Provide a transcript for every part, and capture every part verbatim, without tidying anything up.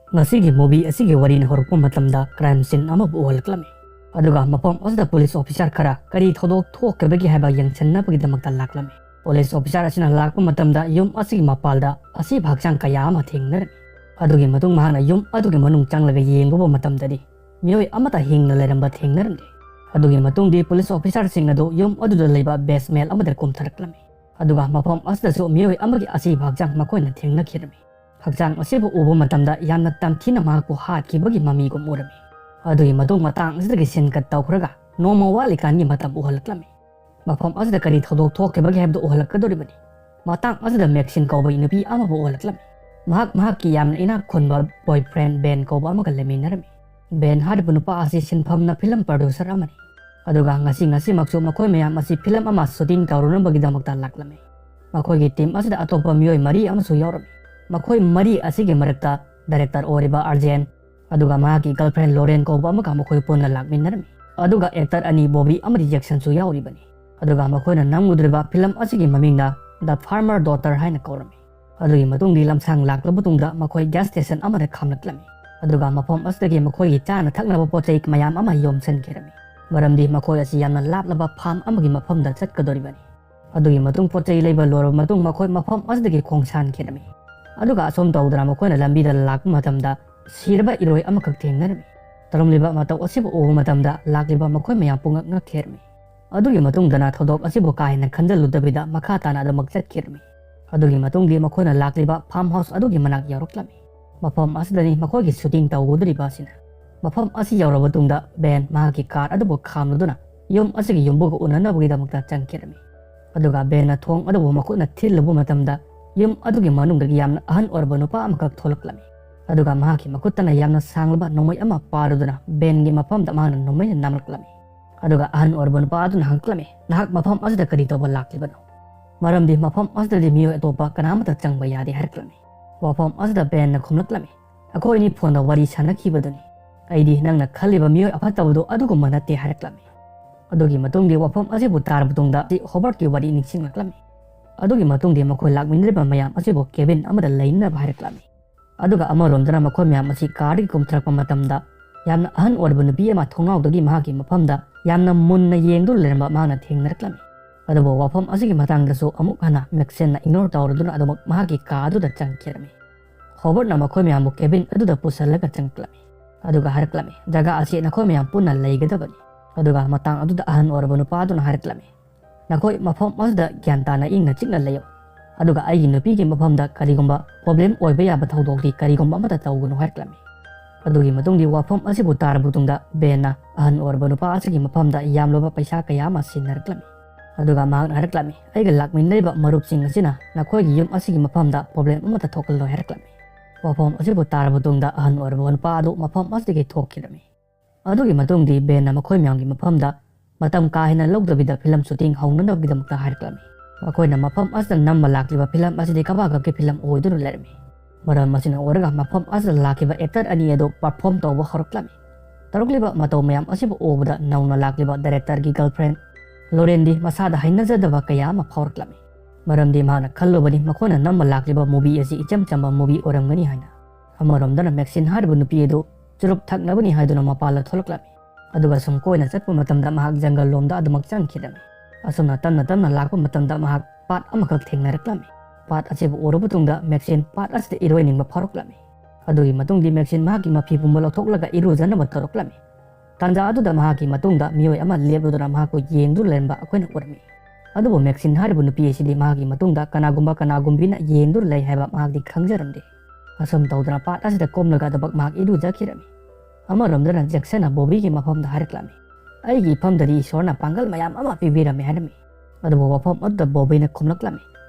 ꯉꯁꯤꯒꯤ movie ꯑꯁꯤꯒꯤ ꯋꯥꯔꯤꯅ ꯍꯧꯔꯛꯄ ꯃꯇꯝꯗ crime scene ꯑꯃꯕꯨ ꯎꯍꯜꯂꯛꯂꯝꯃꯤ꯫ ꯑꯗꯨꯒ ꯃꯐꯝ ꯑꯁꯤꯗ police officer ꯈꯔ ꯀꯔꯤ ꯊꯧꯗꯣꯛ ꯊꯣꯛꯈ꯭ꯔꯕꯒꯦ ꯍꯥꯏꯕ ꯌꯦꯡꯁꯤꯟꯅꯕꯒꯤꯗꯃꯛꯇ ꯂꯥꯛꯂꯝꯃꯤ꯫ Police officer ꯑꯁꯤꯅ ꯂꯥꯛꯄ ꯃꯇꯝꯗ ꯌꯨꯝ ꯑꯁꯤꯒꯤ ꯃꯄꯥꯜꯗ ꯑꯁꯤꯕ ꯍꯛꯆꯥꯡ ꯀꯌꯥ ꯑꯃ ꯊꯦꯡꯅꯔꯝꯃꯤ꯫ ꯑꯗꯨꯒꯤ ꯃꯇꯨꯡ ꯃꯍꯥꯛꯅ ꯌꯨꯝ ꯑꯗꯨꯒꯤ ꯃꯅꯨꯡ ꯆꯪꯂꯒ ꯌꯦꯡꯂꯨꯕ ꯃꯇꯝꯗꯗꯤ ꯃꯤꯑꯣꯏ ꯑꯃꯠꯇ ꯍꯤꯡꯅ ꯂꯩꯔꯝꯕ ꯊꯦꯡꯅꯔꯝꯗꯦ꯫ ꯑꯗꯨꯒꯤ ꯃꯇꯨꯡꯗꯤ police officerꯁꯤꯡ ꯑꯗꯨ ꯌꯨꯝ ꯑꯗꯨꯗ ꯂꯩꯕ basement ꯑꯃꯗ ꯀꯨꯝꯊꯔꯛꯂꯝꯃꯤ꯫ ꯑꯗꯨꯒ ꯃꯐꯝ ꯑꯁꯤꯗꯁꯨ ꯃꯤꯑꯣꯏ ꯑꯃꯒꯤ ꯑꯁꯤꯕ ꯍꯛꯆꯥꯡ ꯃꯈꯣꯏꯅ ꯊꯦꯡꯅꯈꯤꯔꯝꯃꯤ꯫ ꯍꯛꯆꯥꯡ ꯑꯁꯤꯕꯨ ꯎꯕ ꯃꯇꯝꯗ ꯌꯥꯝꯅ ꯇꯝꯊꯤꯅ ꯃꯍꯥꯛꯄꯨ ꯍꯥꯠꯈꯤꯕꯒꯤ ꯃꯃꯤꯒꯨꯝ ꯎꯔꯝꯃꯤ꯫ ꯑꯗꯨꯒꯤ ꯃꯇꯨꯡ ꯃꯇꯥꯡ ꯑꯁꯤꯗꯒꯤ scene cut ꯇꯧꯈ꯭ꯔꯒ ꯅꯣꯡꯃ ꯋꯥꯠꯂꯤꯀꯥꯟꯒꯤ ꯃꯇꯝ ꯎꯍꯜꯂꯛꯂꯝꯃꯤ꯫ ꯃꯐꯝ ꯑꯁꯤꯗ ꯀꯔꯤ ꯊꯧꯗꯣꯛ ꯊꯣꯛꯈꯤꯕꯒꯦ ꯍꯥꯏꯕꯗꯨ ꯎꯍꯜꯂꯛꯀꯗꯧꯔꯤꯕꯅꯤ꯫ ꯃꯇꯥꯡ ꯑꯁꯤꯗ ꯃꯦꯛꯁꯤꯟ ꯀꯧꯕ ꯅꯨꯄꯤ ꯑꯃꯕꯨ ꯎꯍꯜꯂꯛꯂꯝꯃꯤ꯫ ꯃꯍꯥꯛ ꯃꯍꯥꯛꯀꯤ ꯌꯥꯝꯅ ꯏꯅꯥꯛ ꯈꯨꯟꯕ boyfriend ꯕꯦꯟ ꯀꯧꯕ ꯑꯃꯒ ꯂꯩꯃꯤꯟꯅꯔꯝꯃꯤ꯫ ꯕꯦꯟ ꯍꯥꯏꯔꯤꯕ ꯅꯨꯄꯥ ꯑꯁꯤ ꯁꯤꯟꯐꯝꯅ film producer ꯑꯃꯅꯤ꯫ ꯑꯗꯨꯒ ꯉꯁꯤ ꯉꯁꯤꯃꯛꯁꯨ ꯃꯈꯣꯏ ꯃꯌꯥꯝ ꯑꯁꯤ film ꯑꯃ shooting ꯇꯧꯔꯨꯅꯕꯒꯤꯗꯃꯛꯇ ꯂꯥꯛꯂꯝꯃꯤ꯫ ꯃꯈꯣꯏꯒꯤ team ꯑꯁꯤꯗ ꯑꯇꯣꯞꯄ ꯃꯤꯑꯣꯏ ꯃꯔꯤ ꯑꯃꯁꯨ ꯌꯥꯎꯔꯝꯃꯤ꯫ ꯃꯈꯣꯏ ꯃꯔꯤ ꯑꯁꯤꯒꯤ ꯃꯔꯛꯇ director ꯑꯣꯏꯔꯤꯕ ꯑꯥꯔꯖꯦꯟ, ꯑꯗꯨꯒ ꯃꯍꯥꯛꯀꯤ girlfriend ꯂꯣꯔꯦꯟ ꯀꯧꯕ ꯑꯃꯒ ꯃꯈꯣꯏ ꯄꯨꯟꯅ ꯂꯥꯛꯃꯤꯟꯅꯔꯝꯃꯤ꯫ ꯑꯗꯨꯒ actor ꯑꯅꯤ ꯕꯣꯕꯤ ꯑꯃꯗꯤ ꯖꯦꯛꯁꯟꯁꯨ ꯌꯥꯎꯔꯤꯕꯅꯤ꯫ ꯑꯗꯨꯒ ꯃꯈꯣꯏꯅ ꯅꯝꯒꯗꯧꯔꯤꯕ film ꯑꯁꯤꯒꯤ ꯃꯃꯤꯡꯅ The Farmer Daughter ꯍꯥꯏꯅ ꯀꯧꯔꯝꯃꯤ꯫ ꯑꯗꯨꯒꯤ ꯃꯇꯨꯡꯗꯤ ꯂꯝꯁꯥꯡ ꯂꯥꯛꯂꯕ ꯃꯇꯨꯡꯗ ꯃꯈꯣꯏ gas station ꯑꯃꯗ ꯈꯥꯝꯂꯛꯂꯝꯃꯤ꯫ ꯑꯗꯨꯒ ꯃꯐꯝ ꯑꯁꯤꯗꯒꯤ ꯃꯈꯣꯏꯒꯤ ꯆꯥꯅ ꯊꯛꯅꯕ ꯄꯣꯠ ꯆꯩ ꯃꯌꯥꯝ ꯑꯃ ꯌꯣꯝꯁꯤꯟꯈꯤꯔꯝꯃꯤ꯫ ꯃꯔꯝꯗꯤ ꯃꯈꯣꯏ ꯑꯁꯤ ꯌꯥꯝꯅ ꯂꯥꯞꯂꯕ farm ꯑꯃꯒꯤ ꯃꯐꯝꯗ ꯆꯠꯀꯗꯧꯔꯤꯕꯅꯤ꯫ ꯑꯗꯨꯒꯤ ꯃꯇꯨꯡ ꯄꯣꯠ ꯆꯩ ꯂꯩꯕ ꯂꯣꯏꯔꯕ ꯃꯇꯨꯡ ꯃꯈꯣꯏ ꯃꯐꯝ ꯑꯁꯤꯗꯒꯤ ꯈꯣꯡꯁꯥꯟꯈꯤꯔꯝꯃꯤ꯫ ꯑꯗꯨꯒ ꯑꯁꯨꯝ ꯇꯧꯗꯅ ꯃꯈꯣꯏꯅ ꯂꯝꯕꯤꯗ ꯂꯥꯛꯄ ꯃꯇꯝꯗ ꯁꯤꯔꯕ ꯏꯔꯣꯏ ꯑꯃꯈꯛ ꯊꯦꯡꯅꯔꯝꯃꯤ꯫ ꯇꯧꯔꯝꯂꯤꯕ ꯃꯇꯧ ꯑꯁꯤꯕꯨ ꯎꯕ ꯃꯇꯝꯗ ꯂꯥꯛꯂꯤꯕ ꯃꯈꯣꯏ ꯃꯌꯥꯝ ꯄꯨꯡꯉꯛ ꯉꯛꯈꯤꯔꯝꯃꯤ꯫ ꯑꯗꯨꯒꯤ ꯃꯇꯨꯡꯗꯅ ꯊꯧꯗꯣꯛ ꯑꯁꯤꯕꯨ ꯀꯥ ꯍꯦꯟꯅ ꯈꯟꯖꯤꯜꯂꯨꯗꯕꯤꯗ ꯃꯈꯥ ꯇꯥꯅ ꯑꯗꯨꯃꯛ ꯆꯠꯈꯤꯔꯝꯃꯤ꯫ ꯑꯗꯨꯒꯤ ꯃꯇꯨꯡꯗꯤ ꯃꯈꯣꯏꯅ ꯂꯥꯛꯂꯤꯕ farm house ꯑꯗꯨꯒꯤ ꯃꯅꯥꯛ ꯌꯧꯔꯛꯂꯝꯃꯤ꯫ ꯃꯐꯝ ꯑꯁꯤꯗꯅꯤ ꯃꯈꯣꯏꯒꯤ shooting ꯇꯧꯒꯗꯧꯔꯤꯕ ꯑꯁꯤꯅ꯫ ꯃꯐꯝ ꯑꯁꯤ ꯌꯧꯔꯕ ꯃꯇꯨꯡꯗ ꯕꯦꯟ ꯃꯍꯥꯛꯀꯤ car ꯑꯗꯨꯕꯨ ꯈꯥꯝꯂꯗꯨꯅ ꯌꯨꯝ ꯑꯁꯤꯒꯤ ꯌꯨꯝꯕꯨꯒ ꯎꯅꯅꯕꯒꯤꯗꯃꯛꯇ ꯆꯪꯈꯤꯔꯝꯃꯤ꯫ ꯑꯗꯨꯒ ꯕꯦꯟꯅ ꯊꯣꯡ ꯑꯗꯨꯕꯨ ꯃꯈꯨꯠꯅ ꯊꯤꯜꯂꯨꯕ ꯃꯇꯝꯗ ꯌꯨꯝ ꯑꯗꯨꯒꯤ ꯃꯅꯨꯡꯗꯒꯤ ꯌꯥꯝꯅ ꯑꯍꯟ ꯑꯣꯏꯔꯕ ꯅꯨꯄꯥ ꯑꯃꯈꯛ ꯊꯣꯛꯂꯛꯂꯝꯃꯤ꯫ ꯑꯗꯨꯒ ꯃꯍꯥꯛꯀꯤ ꯃꯈꯨꯠꯇꯅ ꯌꯥꯝꯅ ꯁꯥꯡꯂꯕ ꯅꯣꯡꯃꯩ ꯑꯃ ꯄꯥꯏꯔꯗꯨꯅ ꯕꯦꯟꯒꯤ ꯃꯐꯝꯗ ꯃꯍꯥꯛꯅ ꯅꯣꯡꯃꯩꯅ ꯅꯝꯂꯛꯂꯝꯃꯤ꯫ ꯑꯗꯨꯒ ꯑꯍꯟ ꯑꯣꯏꯔꯕ ꯅꯨꯄꯥ ꯑꯗꯨꯅ ꯍꯪꯂꯛꯂꯝꯃꯤ, "ꯅꯍꯥꯛ ꯃꯐꯝ ꯑꯁꯤꯗ ꯀꯔꯤ ꯇꯧꯕ ꯂꯥꯛꯂꯤꯕꯅꯣ? ꯃꯔꯝꯗꯤ ꯃꯐꯝ ꯑꯁꯤꯗꯗꯤ ꯃꯤꯑꯣꯏ ꯑꯇꯣꯞꯄ ꯀꯅꯥꯃꯠꯇ ꯆꯪꯕ ꯌꯥꯗꯦ" ꯍꯥꯏꯔꯛꯂꯝꯃꯤ꯫ ꯋꯥꯐꯝ ꯑꯁꯤꯗ ꯕꯦꯟꯅ ꯈꯨꯝꯂꯛꯂꯝꯃꯤ, "ꯑꯩꯈꯣꯏ ꯑꯅꯤ phoneꯗ ꯋꯥꯔꯤ ꯁꯥꯟꯅꯈꯤꯕꯗꯨꯅꯤ꯫ ꯑꯩꯗꯤ ꯅꯪꯅ ꯈꯜꯂꯤꯕ ꯃꯤꯑꯣꯏ ꯑꯐꯠꯇꯕꯗꯨ ꯑꯗꯨꯒꯨꯝꯕ ꯅꯠꯇꯦ" ꯍꯥꯏꯔꯛꯂꯝꯃꯤ꯫ ꯑꯗꯨꯒꯤ ꯃꯇꯨꯡꯗꯤ ꯋꯥꯐꯝ ꯑꯁꯤꯕꯨ ꯇꯥꯔꯕ ꯃꯇꯨꯡꯗ ꯍꯣꯕꯔꯠꯀꯤ ꯋꯥꯔꯤ ꯅꯤꯡꯁꯤꯡꯂꯛꯂꯝꯃꯤ꯫ ꯑꯗꯨꯒꯤ ꯃꯇꯨꯡꯗꯤ ꯃꯈꯣꯏ ꯂꯥꯛꯃꯤꯟꯅꯔꯤꯕ ꯃꯌꯥꯝ ꯑꯁꯤꯕꯨ cabin ꯑꯃꯗ ꯂꯩꯅꯅꯕ ꯍꯥꯏꯔꯛꯂꯝꯃꯤ꯫ ꯑꯗꯨꯒ ꯑꯃꯔꯣꯝꯗꯅ ꯃꯈꯣꯏ ꯃꯌꯥꯝ ꯑꯁꯤ ꯀꯥꯔꯗꯒꯤ ꯀꯨꯝꯊꯔꯛꯄ ꯃꯇꯝꯗ ꯌꯥꯝꯅ ꯑꯍꯟ ꯑꯣꯏꯔꯕ ꯅꯨꯄꯤ ꯑꯃ ꯊꯣꯡꯅꯥꯎꯗꯒꯤ ꯃꯍꯥꯛꯀꯤ ꯃꯐꯝꯗ ꯌꯥꯝꯅ ꯃꯨꯟꯅ ꯌꯦꯡꯗꯨꯅ ꯂꯩꯔꯝꯕ ꯃꯍꯥꯛꯅ ꯊꯦꯡꯅꯔꯛꯂꯝꯃꯤ꯫ ꯑꯗꯨꯕꯨ ꯋꯥꯐꯝ ꯑꯁꯤꯒꯤ ꯃꯇꯥꯡꯗꯁꯨ ꯑꯃꯨꯛ ꯍꯟꯅ ꯃꯦꯛꯁꯤꯟꯅ ꯏꯒꯅꯣꯔ ꯇꯧꯔꯗꯨꯅ ꯑꯗꯨꯃꯛ ꯃꯍꯥꯛꯀꯤ ꯀꯥ ꯑꯗꯨꯗ ꯆꯪꯈꯤꯔꯝꯃꯤ꯫ ꯍꯣꯕꯔꯠꯅ ꯃꯈꯣꯏ ꯃꯌꯥꯝꯕꯨ ꯀꯦꯕꯤꯟ ꯑꯗꯨꯗ ꯄꯨꯁꯤꯜꯂꯒ ꯆꯪꯂꯛꯂꯝꯃꯤ꯫ ꯑꯗꯨꯒ ꯍꯥꯏꯔꯛꯂꯝꯃꯤ, "ꯖꯒꯥ ꯑꯁꯤ ꯅꯈꯣꯏ ꯃꯌꯥꯝ ꯄꯨꯟꯅ ꯂꯩꯒꯗꯕꯅꯤ"꯫ ꯑꯗꯨꯒ ꯃꯇꯥꯡ ꯑꯗꯨꯗ ꯑꯍꯟ ꯑꯣꯏꯔꯕ ꯅꯨꯄꯥ ꯑꯗꯨꯅ ꯍꯥꯏꯔꯛꯂꯝꯃꯤ, "ꯅꯈꯣꯏ ꯃꯐꯝ ꯑꯁꯤꯗ ꯒ꯭ꯌꯥꯟ ꯇꯥꯅ ꯏꯪꯅ ꯆꯤꯛꯅ ꯂꯩꯌꯨ꯫ ꯑꯗꯨꯒ ꯑꯩꯒꯤ ꯅꯨꯄꯤꯒꯤ ꯃꯐꯝꯗ ꯀꯔꯤꯒꯨꯝꯕ ꯄ꯭ꯔꯣꯕ꯭ꯂꯦꯝ ꯑꯣꯏꯕ ꯌꯥꯕ ꯊꯧꯗꯣꯛꯇꯤ ꯀꯔꯤꯒꯨꯝꯕ ꯑꯃꯠꯇ ꯇꯧꯒꯅꯨ" ꯍꯥꯏꯔꯛꯂꯝꯃꯤ꯫ ꯑꯗꯨꯒꯤ ꯃꯇꯨꯡꯗꯤ ꯋꯥꯐꯝ ꯑꯁꯤꯕꯨ ꯇꯥꯔꯕ ꯃꯇꯨꯡꯗ ꯕꯦꯟꯅ ꯑꯍꯟ ꯑꯣꯏꯔꯕ ꯅꯨꯄꯥ ꯑꯁꯤꯒꯤ ꯃꯐꯝꯗ ꯌꯥꯝꯂꯕ ꯄꯩꯁꯥ ꯀꯌꯥ ꯑꯃ ꯁꯤꯟꯅꯔꯛꯂꯝꯃꯤ꯫ ꯑꯗꯨꯒ ꯃꯍꯥꯛꯅ ꯍꯥꯏꯔꯛꯂꯝꯃꯤ, "ꯑꯩꯒ ꯂꯥꯛꯃꯤꯟꯅꯔꯤꯕ ꯃꯔꯨꯞꯁꯤꯡ ꯑꯁꯤꯅ ꯅꯈꯣꯏꯒꯤ ꯌꯨꯝ ꯑꯁꯤꯒꯤ ꯃꯐꯝꯗ ꯄ꯭ꯔꯣꯕ꯭ꯂꯦꯝ ꯑꯃꯠꯇ ꯊꯣꯛꯍꯜꯂꯣꯏ" ꯍꯥꯏꯔꯛꯂꯝꯃꯤ꯫ ꯋꯥꯐꯝ ꯑꯁꯤꯕꯨ ꯇꯥꯔꯕ ꯃꯇꯨꯡꯗ ꯑꯍꯟ ꯑꯣꯏꯔꯕ ꯅꯨꯄꯥ ꯑꯗꯨ ꯃꯐꯝ ꯑꯁꯤꯗꯒꯤ ꯊꯣꯛꯈꯤꯔꯝꯃꯤ꯫ ꯑꯗꯨꯒꯤ ꯃꯇꯨꯡꯗꯤ ꯕꯦꯟꯅ ꯃꯈꯣꯏ ꯃꯌꯥꯝꯒꯤ ꯃꯐꯝꯗ ꯃꯇꯝ ꯀꯥ ꯍꯦꯟꯅ ꯂꯧꯗꯕꯤꯗ ꯐꯤꯂꯝ ꯁꯨꯇꯤꯡ ꯍꯧꯅꯅꯕꯒꯤꯗꯃꯛꯇ ꯍꯥꯏꯔꯛꯂꯝꯃꯤ꯫ ꯃꯈꯣꯏꯅ ꯃꯐꯝ ꯑꯁꯤꯗ ꯅꯝꯕ ꯂꯥꯛꯂꯤꯕ ꯐꯤꯂꯝ ꯑꯁꯤꯗꯤ ꯀꯕꯥꯒꯞꯀꯤ ꯐꯤꯂꯝ ꯑꯣꯏꯗꯨꯅ ꯂꯩꯔꯝꯃꯤ꯫ ꯃꯔꯝ ꯑꯁꯤꯅ ꯑꯣꯏꯔꯒ ꯃꯐꯝ ꯑꯁꯤꯗ ꯂꯥꯛꯈꯤꯕ ꯑꯦꯛꯇꯔ ꯑꯅꯤ ꯑꯗꯨ ꯄꯔꯐꯣꯔꯝ ꯇꯧꯕ ꯍꯧꯔꯛꯂꯝꯃꯤ꯫ ꯇꯧꯔꯛꯂꯤꯕ ꯃꯇꯧ ꯃꯌꯥꯝ ꯑꯁꯤꯕꯨ ꯎꯕꯗ ꯅꯧꯅ ꯂꯥꯛꯂꯤꯕ ꯗꯥꯏꯔꯦꯛꯇꯔꯒꯤ ꯒꯔꯜꯐ꯭ꯔꯦꯟ ꯂꯣꯔꯦꯟꯗꯤ ꯃꯁꯥꯗ ꯍꯩꯅꯖꯗꯕ ꯀꯌꯥ ꯑꯃ ꯐꯥꯎꯔꯛꯂꯝꯃꯤ꯫ ꯃꯔꯝꯗꯤ ꯃꯍꯥꯛꯅ ꯈꯜꯂꯨꯕꯅꯤ ꯃꯈꯣꯏꯅ ꯅꯝꯕ ꯂꯥꯛꯂꯤꯕ ꯃꯨꯚꯤ ꯑꯁꯤ ꯏꯆꯝ ꯆꯝꯕ ꯃꯨꯚꯤ ꯑꯣꯏꯔꯝꯒꯅꯤ ꯍꯥꯏꯅ꯫ ꯑꯃꯔꯣꯝꯗꯅ ꯃꯦꯛꯁꯤꯟ ꯍꯥꯏꯔꯤꯕ ꯅꯨꯄꯤ ꯑꯗꯨ ꯆꯨꯔꯨꯞ ꯊꯛꯅꯕꯅꯤ ꯍꯥꯏꯗꯨꯅ ꯃꯄꯥꯟꯗ ꯊꯣꯛꯂꯛꯂꯝꯃꯤ꯫ ꯑꯗꯨꯒ ꯁꯨꯝ ꯀꯣꯏꯅ ꯆꯠꯄ ꯃꯇꯝꯗ ꯃꯍꯥꯛ ꯖꯪꯒꯜ ꯂꯣꯝꯗ ꯑꯗꯨꯃꯛ ꯆꯪꯈꯤꯔꯝꯃꯤ꯫ ꯑꯁꯨꯝꯅ ꯇꯞꯅ ꯇꯞꯅ ꯂꯥꯛꯄ ꯃꯇꯝꯗ ꯃꯍꯥꯛ ꯄꯥꯠ ꯑꯃꯈꯛ ꯊꯦꯡꯅꯔꯛꯂꯝꯃꯤ꯫ ꯄꯥꯠ ꯑꯁꯤꯕꯨ ꯎꯔꯕ ꯃꯇꯨꯡꯗ ꯃꯦꯛꯁꯤꯟ ꯄꯥꯠ ꯑꯁꯤꯗ ꯏꯔꯣꯏꯅꯤꯡꯕ ꯐꯥꯎꯔꯛꯂꯝꯃꯤ꯫ ꯑꯗꯨꯒꯤ ꯃꯇꯨꯡꯗꯤ ꯃꯦꯛꯁꯤꯟ ꯃꯍꯥꯛꯀꯤ ꯃꯐꯤ ꯄꯨꯝꯕ ꯂꯧꯊꯣꯛꯂꯒ ꯏꯔꯨꯖꯅꯕ ꯇꯧꯔꯛꯂꯝꯃꯤ꯫ ꯇꯥꯟꯖꯥ ꯑꯗꯨꯗ ꯃꯍꯥꯛꯀꯤ ꯃꯇꯨꯡꯗ ꯃꯤꯑꯣꯏ ꯑꯃ ꯂꯦꯞꯂꯗꯨꯅ ꯃꯍꯥꯛꯄꯨ ꯌꯦꯡꯗꯨꯅ ꯂꯩꯔꯝꯕ ꯑꯩꯈꯣꯏꯅ ꯎꯔꯝꯃꯤ꯫ ꯑꯗꯨꯕꯨ ꯃꯦꯛꯁꯤꯟ ꯍꯥꯏꯔꯤꯕ ꯅꯨꯄꯤ ꯑꯁꯤꯗꯤ ꯃꯍꯥꯛꯀꯤ ꯃꯇꯨꯡꯗ ꯀꯅꯥꯒꯨꯝꯕ ꯀꯅꯥꯒꯨꯝꯕꯤꯅ ꯌꯦꯡꯗꯨꯅ ꯂꯩ ꯍꯥꯏꯕ ꯃꯍꯥꯛꯇꯤ ꯈꯪꯖꯔꯝꯗꯦ꯫ ꯑꯁꯨꯝ ꯇꯧꯗꯨꯅ ꯄꯥꯠ ꯑꯁꯤꯗ ꯀꯨꯝꯂꯒ ꯑꯗꯨꯃꯛ ꯃꯍꯥꯛ ꯏꯔꯨꯖꯈꯤꯔꯝꯃꯤ꯫ ꯑꯃꯔꯣꯝꯗꯅ ꯖꯦꯛꯁꯟꯅ ꯕꯣꯕꯤꯒꯤ ꯃꯐꯝꯗ ꯍꯥꯏꯔꯛꯂꯝꯃꯤ, "ꯑꯩꯒꯤ ꯏꯐꯝꯗꯗꯤ ꯏꯁꯣꯔꯅ ꯄꯥꯡꯒꯜ ꯃꯌꯥꯝ ꯑꯃ ꯄꯤꯕꯤꯔꯝꯃꯤ" ꯍꯥꯏꯔꯝꯃꯤ꯫ ꯑꯗꯨꯕꯨ ꯋꯥꯐꯝ ꯑꯗꯨꯗ ꯕꯣꯕꯤꯅ ꯈꯨꯝꯂꯛꯂꯝꯃꯤ,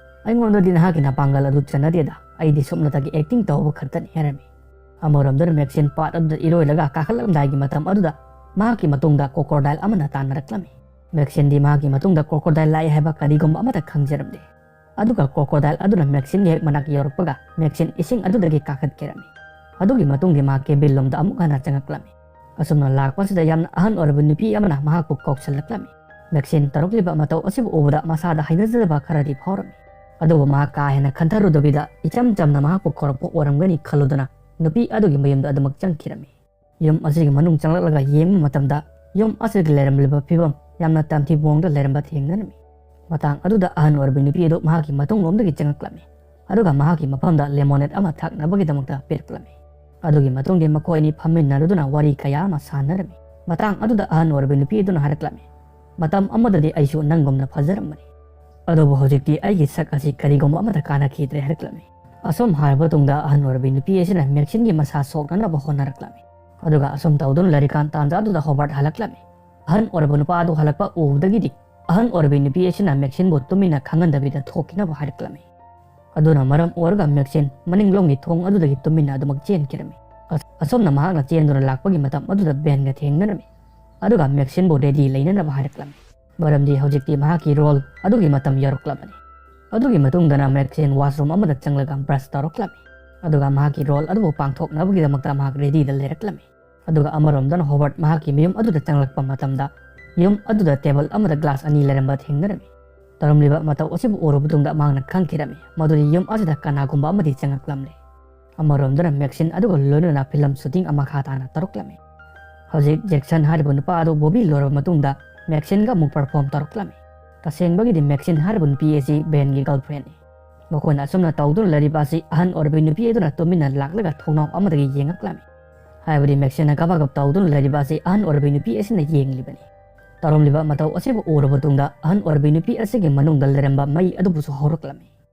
"ꯑꯩꯉꯣꯟꯗꯗꯤ ꯅꯍꯥꯛꯀꯤ ꯅꯄꯥꯡꯒꯜ ꯑꯗꯨ ꯆꯟꯅꯗꯦꯗ, ꯑꯩꯗꯤ ꯁꯨꯞꯅꯇꯒꯤ ꯑꯦꯛꯇꯤꯡ ꯇꯧꯕ ꯈꯛꯇꯅꯤ" ꯍꯥꯏꯔꯝꯃꯤ꯫ ꯑꯃꯔꯣꯝꯗꯅ ꯃꯦꯛꯁꯤꯟ ꯄꯥꯠ ꯑꯗꯨꯗ ꯏꯔꯣꯏꯔꯒ ꯀꯥꯈꯠꯂꯛꯂꯝꯗꯥꯏꯒꯤ ꯃꯇꯝ ꯑꯗꯨꯗ ꯃꯍꯥꯛꯀꯤ ꯃꯇꯨꯡꯗ ꯀ꯭ꯔꯣꯀꯣꯗꯥꯏꯜ ꯑꯃꯅ ꯇꯥꯟꯅꯔꯛꯂꯝꯃꯤ꯫ ꯃꯦꯛꯁꯤꯟꯗꯤ ꯃꯍꯥꯛꯀꯤ ꯃꯇꯨꯡꯗ ꯀ꯭ꯔꯣꯀꯣꯗꯥꯏꯜ ꯂꯥꯛꯏ ꯍꯥꯏꯕ ꯀꯔꯤꯒꯨꯝꯕ ꯑꯃꯠꯇ ꯈꯪꯖꯔꯝꯗꯦ꯫ ꯑꯗꯨꯒ ꯀ꯭ꯔꯣꯀꯣꯗꯥꯏꯜ ꯑꯗꯨꯅ ꯃꯦꯛꯁꯤꯟꯒꯤ ꯍꯦꯛ ꯃꯅꯥꯛ ꯌꯧꯔꯛꯄꯒ ꯃꯦꯛꯁꯤꯟ ꯏꯁꯤꯡ ꯑꯗꯨꯗꯒꯤ ꯀꯥꯈꯠꯈꯤꯔꯝꯃꯤ꯫ ꯑꯗꯨꯒꯤ ꯃꯇꯨꯡꯗꯤ ꯃꯍꯥꯛ ꯀꯦꯕꯤꯟ ꯂꯣꯝꯗ ꯑꯃꯨꯛ ꯍꯟꯅ ꯆꯪꯉꯛꯂꯝꯃꯤ꯫ ꯑꯁꯨꯝꯅ ꯂꯥꯛꯄꯁꯤꯗ ꯌꯥꯝꯅ ꯑꯍꯟ ꯑꯣꯏꯔꯕ ꯅꯨꯄꯤ ꯑꯃꯅ ꯃꯍꯥꯛꯄꯨ ꯀꯧꯁꯜꯂꯛꯂꯝꯃꯤ꯫ ꯃꯦꯛꯁꯤꯟ ꯇꯧꯔꯛꯂꯤꯕ ꯃꯇꯧ ꯑꯁꯤꯕꯨ ꯎꯕꯗ ꯃꯁꯥꯗ ꯍꯩꯅꯖꯗꯕ ꯈꯔꯗꯤ ꯐꯥꯎꯔꯝꯃꯤ꯫ ꯑꯗꯨꯕꯨ ꯃꯍꯥꯛ ꯀꯥ ꯍꯦꯟꯅ ꯈꯟꯊꯔꯨꯗꯕꯤꯗ ꯏꯆꯝ ꯆꯝꯅ ꯃꯍꯥꯛꯄꯨ ꯀꯧꯔꯛꯄ ꯑꯣꯏꯔꯝꯒꯅꯤ ꯈꯜꯂꯨꯗꯨꯅ ꯅꯨꯄꯤ ꯑꯗꯨꯒꯤ ꯃꯌꯨꯝꯗ ꯑꯗꯨꯃꯛ ꯆꯪꯈꯤꯔꯝꯃꯤ꯫ ꯌꯨꯝ ꯑꯁꯤꯒꯤ ꯃꯅꯨꯡ ꯆꯪꯂꯛꯂꯒ ꯌꯦꯡꯕ ꯃꯇꯝꯗ ꯌꯨꯝ ꯑꯁꯤꯗ ꯂꯩꯔꯝꯂꯤꯕ ꯐꯤꯕꯝ ꯌꯥꯝꯅ ꯇꯝꯊꯤꯕ ꯃꯑꯣꯡꯗ ꯂꯩꯔꯝꯕ ꯊꯦꯡꯅꯔꯝꯃꯤ꯫ ꯃꯇꯥꯡ ꯑꯗꯨꯗ ꯑꯍꯟ ꯑꯣꯏꯔꯕꯤ ꯅꯨꯄꯤ ꯑꯗꯨ ꯃꯍꯥꯛꯀꯤ ꯃꯇꯨꯡꯂꯣꯝꯗꯒꯤ ꯆꯪꯂꯛꯂꯝꯃꯤ, ꯑꯗꯨꯒ ꯃꯍꯥꯛꯀꯤ ꯃꯐꯝꯗ ꯂꯦꯃꯣꯅꯦꯠ ꯑꯃ ꯊꯛꯅꯕꯒꯤꯗꯃꯛꯇ ꯄꯤꯔꯛꯂꯝꯃꯤ꯫ ꯑꯗꯨꯒꯤ ꯃꯇꯨꯡꯗꯤ ꯃꯈꯣꯏ ꯑꯅꯤ ꯐꯝꯃꯤꯟꯅꯔꯗꯨꯅ ꯋꯥꯔꯤ ꯀꯌꯥ ꯑꯃ ꯁꯥꯟꯅꯔꯝꯃꯤ꯫ ꯃꯇꯥꯡ ꯑꯗꯨꯗ ꯑꯍꯟ ꯑꯣꯏꯔꯕꯤ ꯅꯨꯄꯤ ꯑꯗꯨꯅ ꯍꯥꯏꯔꯛꯂꯝꯃꯤ, "ꯃꯇꯝ ꯑꯃꯗꯗꯤ ꯑꯩꯁꯨ ꯅꯪꯒꯨꯝꯅ ꯐꯖꯔꯝꯕꯅꯤ, ꯑꯗꯨꯕꯨ ꯍꯧꯖꯤꯛꯇꯤ ꯑꯩꯒꯤ ꯁꯛ ꯑꯁꯤ ꯀꯔꯤꯒꯨꯝꯕ ꯑꯃꯠꯇ ꯀꯥꯟꯅꯈꯤꯗ꯭ꯔꯦ" ꯍꯥꯏꯔꯛꯂꯝꯃꯤ꯫ ꯑꯁꯨꯝ ꯍꯥꯏꯔꯕ ꯇꯨꯡꯗ ꯑꯍꯟ ꯑꯣꯏꯔꯕꯤ ꯅꯨꯄꯤ ꯑꯁꯤꯅ ꯃꯦꯛꯁꯤꯟꯒꯤ ꯃꯁꯥ ꯁꯣꯛꯅꯅꯕ ꯍꯣꯠꯅꯔꯛꯂꯝꯃꯤ꯫ ꯑꯗꯨꯒ ꯑꯁꯨꯝ ꯇꯧꯗꯨꯅ ꯂꯩꯔꯤꯀꯥꯟ ꯇꯥꯟꯖꯥ ꯑꯗꯨꯗ ꯍꯣꯕꯥꯔꯠ ꯍꯜꯂꯛꯂꯝꯃꯤ꯫ ꯑꯍꯟ ꯑꯣꯏꯔꯕ ꯅꯨꯄꯥ ꯑꯗꯨ ꯍꯜꯂꯛꯄ ꯎꯕꯗꯒꯤꯗꯤ ꯑꯍꯟ ꯑꯣꯏꯔꯕꯤ ꯅꯨꯄꯤ ꯑꯁꯤꯅ ꯃꯦꯛꯁꯤꯟꯕꯨ ꯇꯨꯃꯤꯟꯅ ꯈꯪꯍꯟꯗꯕꯤꯗ ꯊꯣꯛꯈꯤꯅꯕ ꯍꯥꯏꯔꯛꯂꯝꯃꯤ꯫ ꯑꯗꯨꯅ ꯃꯔꯝ ꯑꯣꯏꯔꯒ ꯃꯦꯛꯁꯤꯟ ꯃꯅꯤꯡꯂꯣꯝꯒꯤ ꯊꯣꯡ ꯑꯗꯨꯗꯒꯤ ꯇꯨꯃꯤꯟꯅ ꯑꯗꯨꯃꯛ ꯆꯦꯟꯈꯤꯔꯝꯃꯤ꯫ ꯑꯁ-, ꯑꯁꯨꯝꯅ ꯃꯍꯥꯛꯅ ꯆꯦꯟꯗꯨꯅ ꯂꯥꯛꯄꯒꯤ ꯃꯇꯝ ꯑꯗꯨꯗ ꯕꯦꯟꯒ ꯊꯦꯡꯅꯔꯝꯃꯤ, ꯑꯗꯨꯒ ꯃꯦꯛꯁꯤꯟꯕꯨ ꯔꯦꯗꯤ ꯂꯩꯅꯅꯕ ꯍꯥꯏꯔꯛꯂꯝꯃꯤ꯫ ꯃꯔꯝꯗꯤ ꯍꯧꯖꯤꯛꯇꯤ ꯃꯍꯥꯛꯀꯤ ꯔꯣꯜ ꯑꯗꯨꯒꯤ ꯃꯇꯝ ꯌꯧꯔꯛꯂꯕꯅꯤ꯫ ꯑꯗꯨꯒꯤ ꯃꯇꯨꯡꯗꯅ ꯃꯦꯛꯁꯤꯟ ꯋꯥꯁꯔꯨꯝ ꯑꯃꯗ ꯆꯪꯂꯒ ꯕ꯭ꯔꯁ ꯇꯧꯔꯛꯂꯝꯃꯤ, ꯑꯗꯨꯒ ꯃꯍꯥꯛꯀꯤ ꯔꯣꯜ ꯑꯗꯨꯕꯨ ꯄꯥꯡꯊꯣꯛꯅꯕꯒꯤꯗꯃꯛꯇ ꯃꯍꯥꯛ ꯔꯦꯗꯤꯗ ꯂꯩꯔꯛꯂꯝꯃꯤ꯫ ꯑꯗꯨꯒ ꯑꯃꯔꯣꯝꯗꯅ ꯍꯣꯕꯥꯔꯠ ꯃꯍꯥꯛꯀꯤ ꯃꯌꯨꯝ ꯑꯗꯨꯗ ꯆꯪꯂꯛꯄ ꯃꯇꯝꯗ ꯌꯨꯝ ꯑꯗꯨꯗ ꯇꯦꯕꯜ ꯑꯃꯗ ꯒ꯭ꯂꯥꯁ ꯑꯅꯤ ꯂꯩꯔꯝꯕ ꯊꯦꯡꯅꯔꯝꯃꯤ꯫ ꯇꯧꯔꯝꯂꯤꯕ ꯃꯇꯧ ꯑꯁꯤꯕꯨ ꯎꯔꯨꯕ ꯇꯨꯡꯗ ꯃꯍꯥꯛꯅ ꯈꯪꯈꯤꯔꯝꯃꯤ ꯃꯗꯨꯗꯤ ꯌꯨꯝ ꯑꯁꯤꯗ ꯀꯅꯥꯒꯨꯝꯕ ꯑꯃꯗꯤ ꯆꯪꯂꯛꯂꯝꯂꯦ꯫ ꯑꯃꯔꯣꯝꯗꯅ ꯃꯦꯛꯁꯤꯟ ꯑꯗꯨꯒ ꯂꯣꯏꯅꯅ ꯐꯤꯂꯝ ꯁꯨꯇꯤꯡ ꯑꯃ ꯃꯈꯥ ꯇꯥꯅ ꯇꯧꯔꯛꯂꯝꯃꯤ꯫ ꯍꯧꯖꯤꯛ ꯖꯦꯛꯁꯟ ꯍꯥꯏꯔꯤꯕ ꯅꯨꯄꯥ ꯑꯗꯨ ꯕꯣꯕꯤ ꯂꯣꯏꯔꯕ ꯃꯇꯨꯡꯗ ꯃꯦꯛꯁꯤꯟꯒ ꯑꯃꯨꯛ ꯄꯔꯐꯣꯔꯝ ꯇꯧꯔꯛꯂꯝꯃꯤ꯫ ꯇꯁꯦꯡꯕꯒꯤꯗꯤ ꯃꯦꯛꯁꯤꯟ ꯍꯥꯏꯔꯤꯕ ꯅꯨꯄꯤ ꯑꯁꯤ ꯕꯦꯟꯒꯤ ꯒꯔꯜꯐ꯭ꯔꯦꯟꯅꯤ꯫ ꯃꯈꯣꯏꯅ ꯑꯁꯨꯝꯅ ꯇꯧꯗꯨꯅ ꯂꯩꯔꯤꯕ ꯑꯁꯤ ꯑꯍꯟ ꯑꯣꯏꯔꯕꯤ ꯅꯨꯄꯤ ꯑꯗꯨꯅ ꯇꯨꯃꯤꯟꯅ ꯂꯥꯛꯂꯒ ꯊꯣꯡꯅꯥꯎ ꯑꯃꯗꯒꯤ ꯌꯦꯡꯉꯛꯂꯝꯃꯤ꯫ ꯍꯥꯏꯕꯗꯤ ꯃꯦꯛꯁꯤꯟꯅ ꯀꯕꯛ ꯀꯕꯛ ꯇꯧꯗꯨꯅ ꯂꯩꯔꯤꯕ ꯑꯁꯤ ꯑꯍꯟ ꯑꯣꯏꯔꯕꯤ ꯅꯨꯄꯤ ꯑꯁꯤꯅ ꯌꯦꯡꯂꯤꯕꯅꯤ꯫ ꯇꯧꯔꯝꯂꯤꯕ ꯃꯇꯧ ꯑꯁꯤꯕꯨ ꯎꯔꯕ ꯇꯨꯡꯗ ꯑꯍꯟ ꯑꯣꯏꯔꯕꯤ ꯅꯨꯄꯤ ꯑꯁꯤꯒꯤ ꯃꯅꯨꯡꯗ ꯂꯩꯔꯝꯕ ꯃꯩ ꯑꯗꯨꯕꯨꯁꯨ ꯍꯧꯔꯛꯂꯝꯃꯤ꯫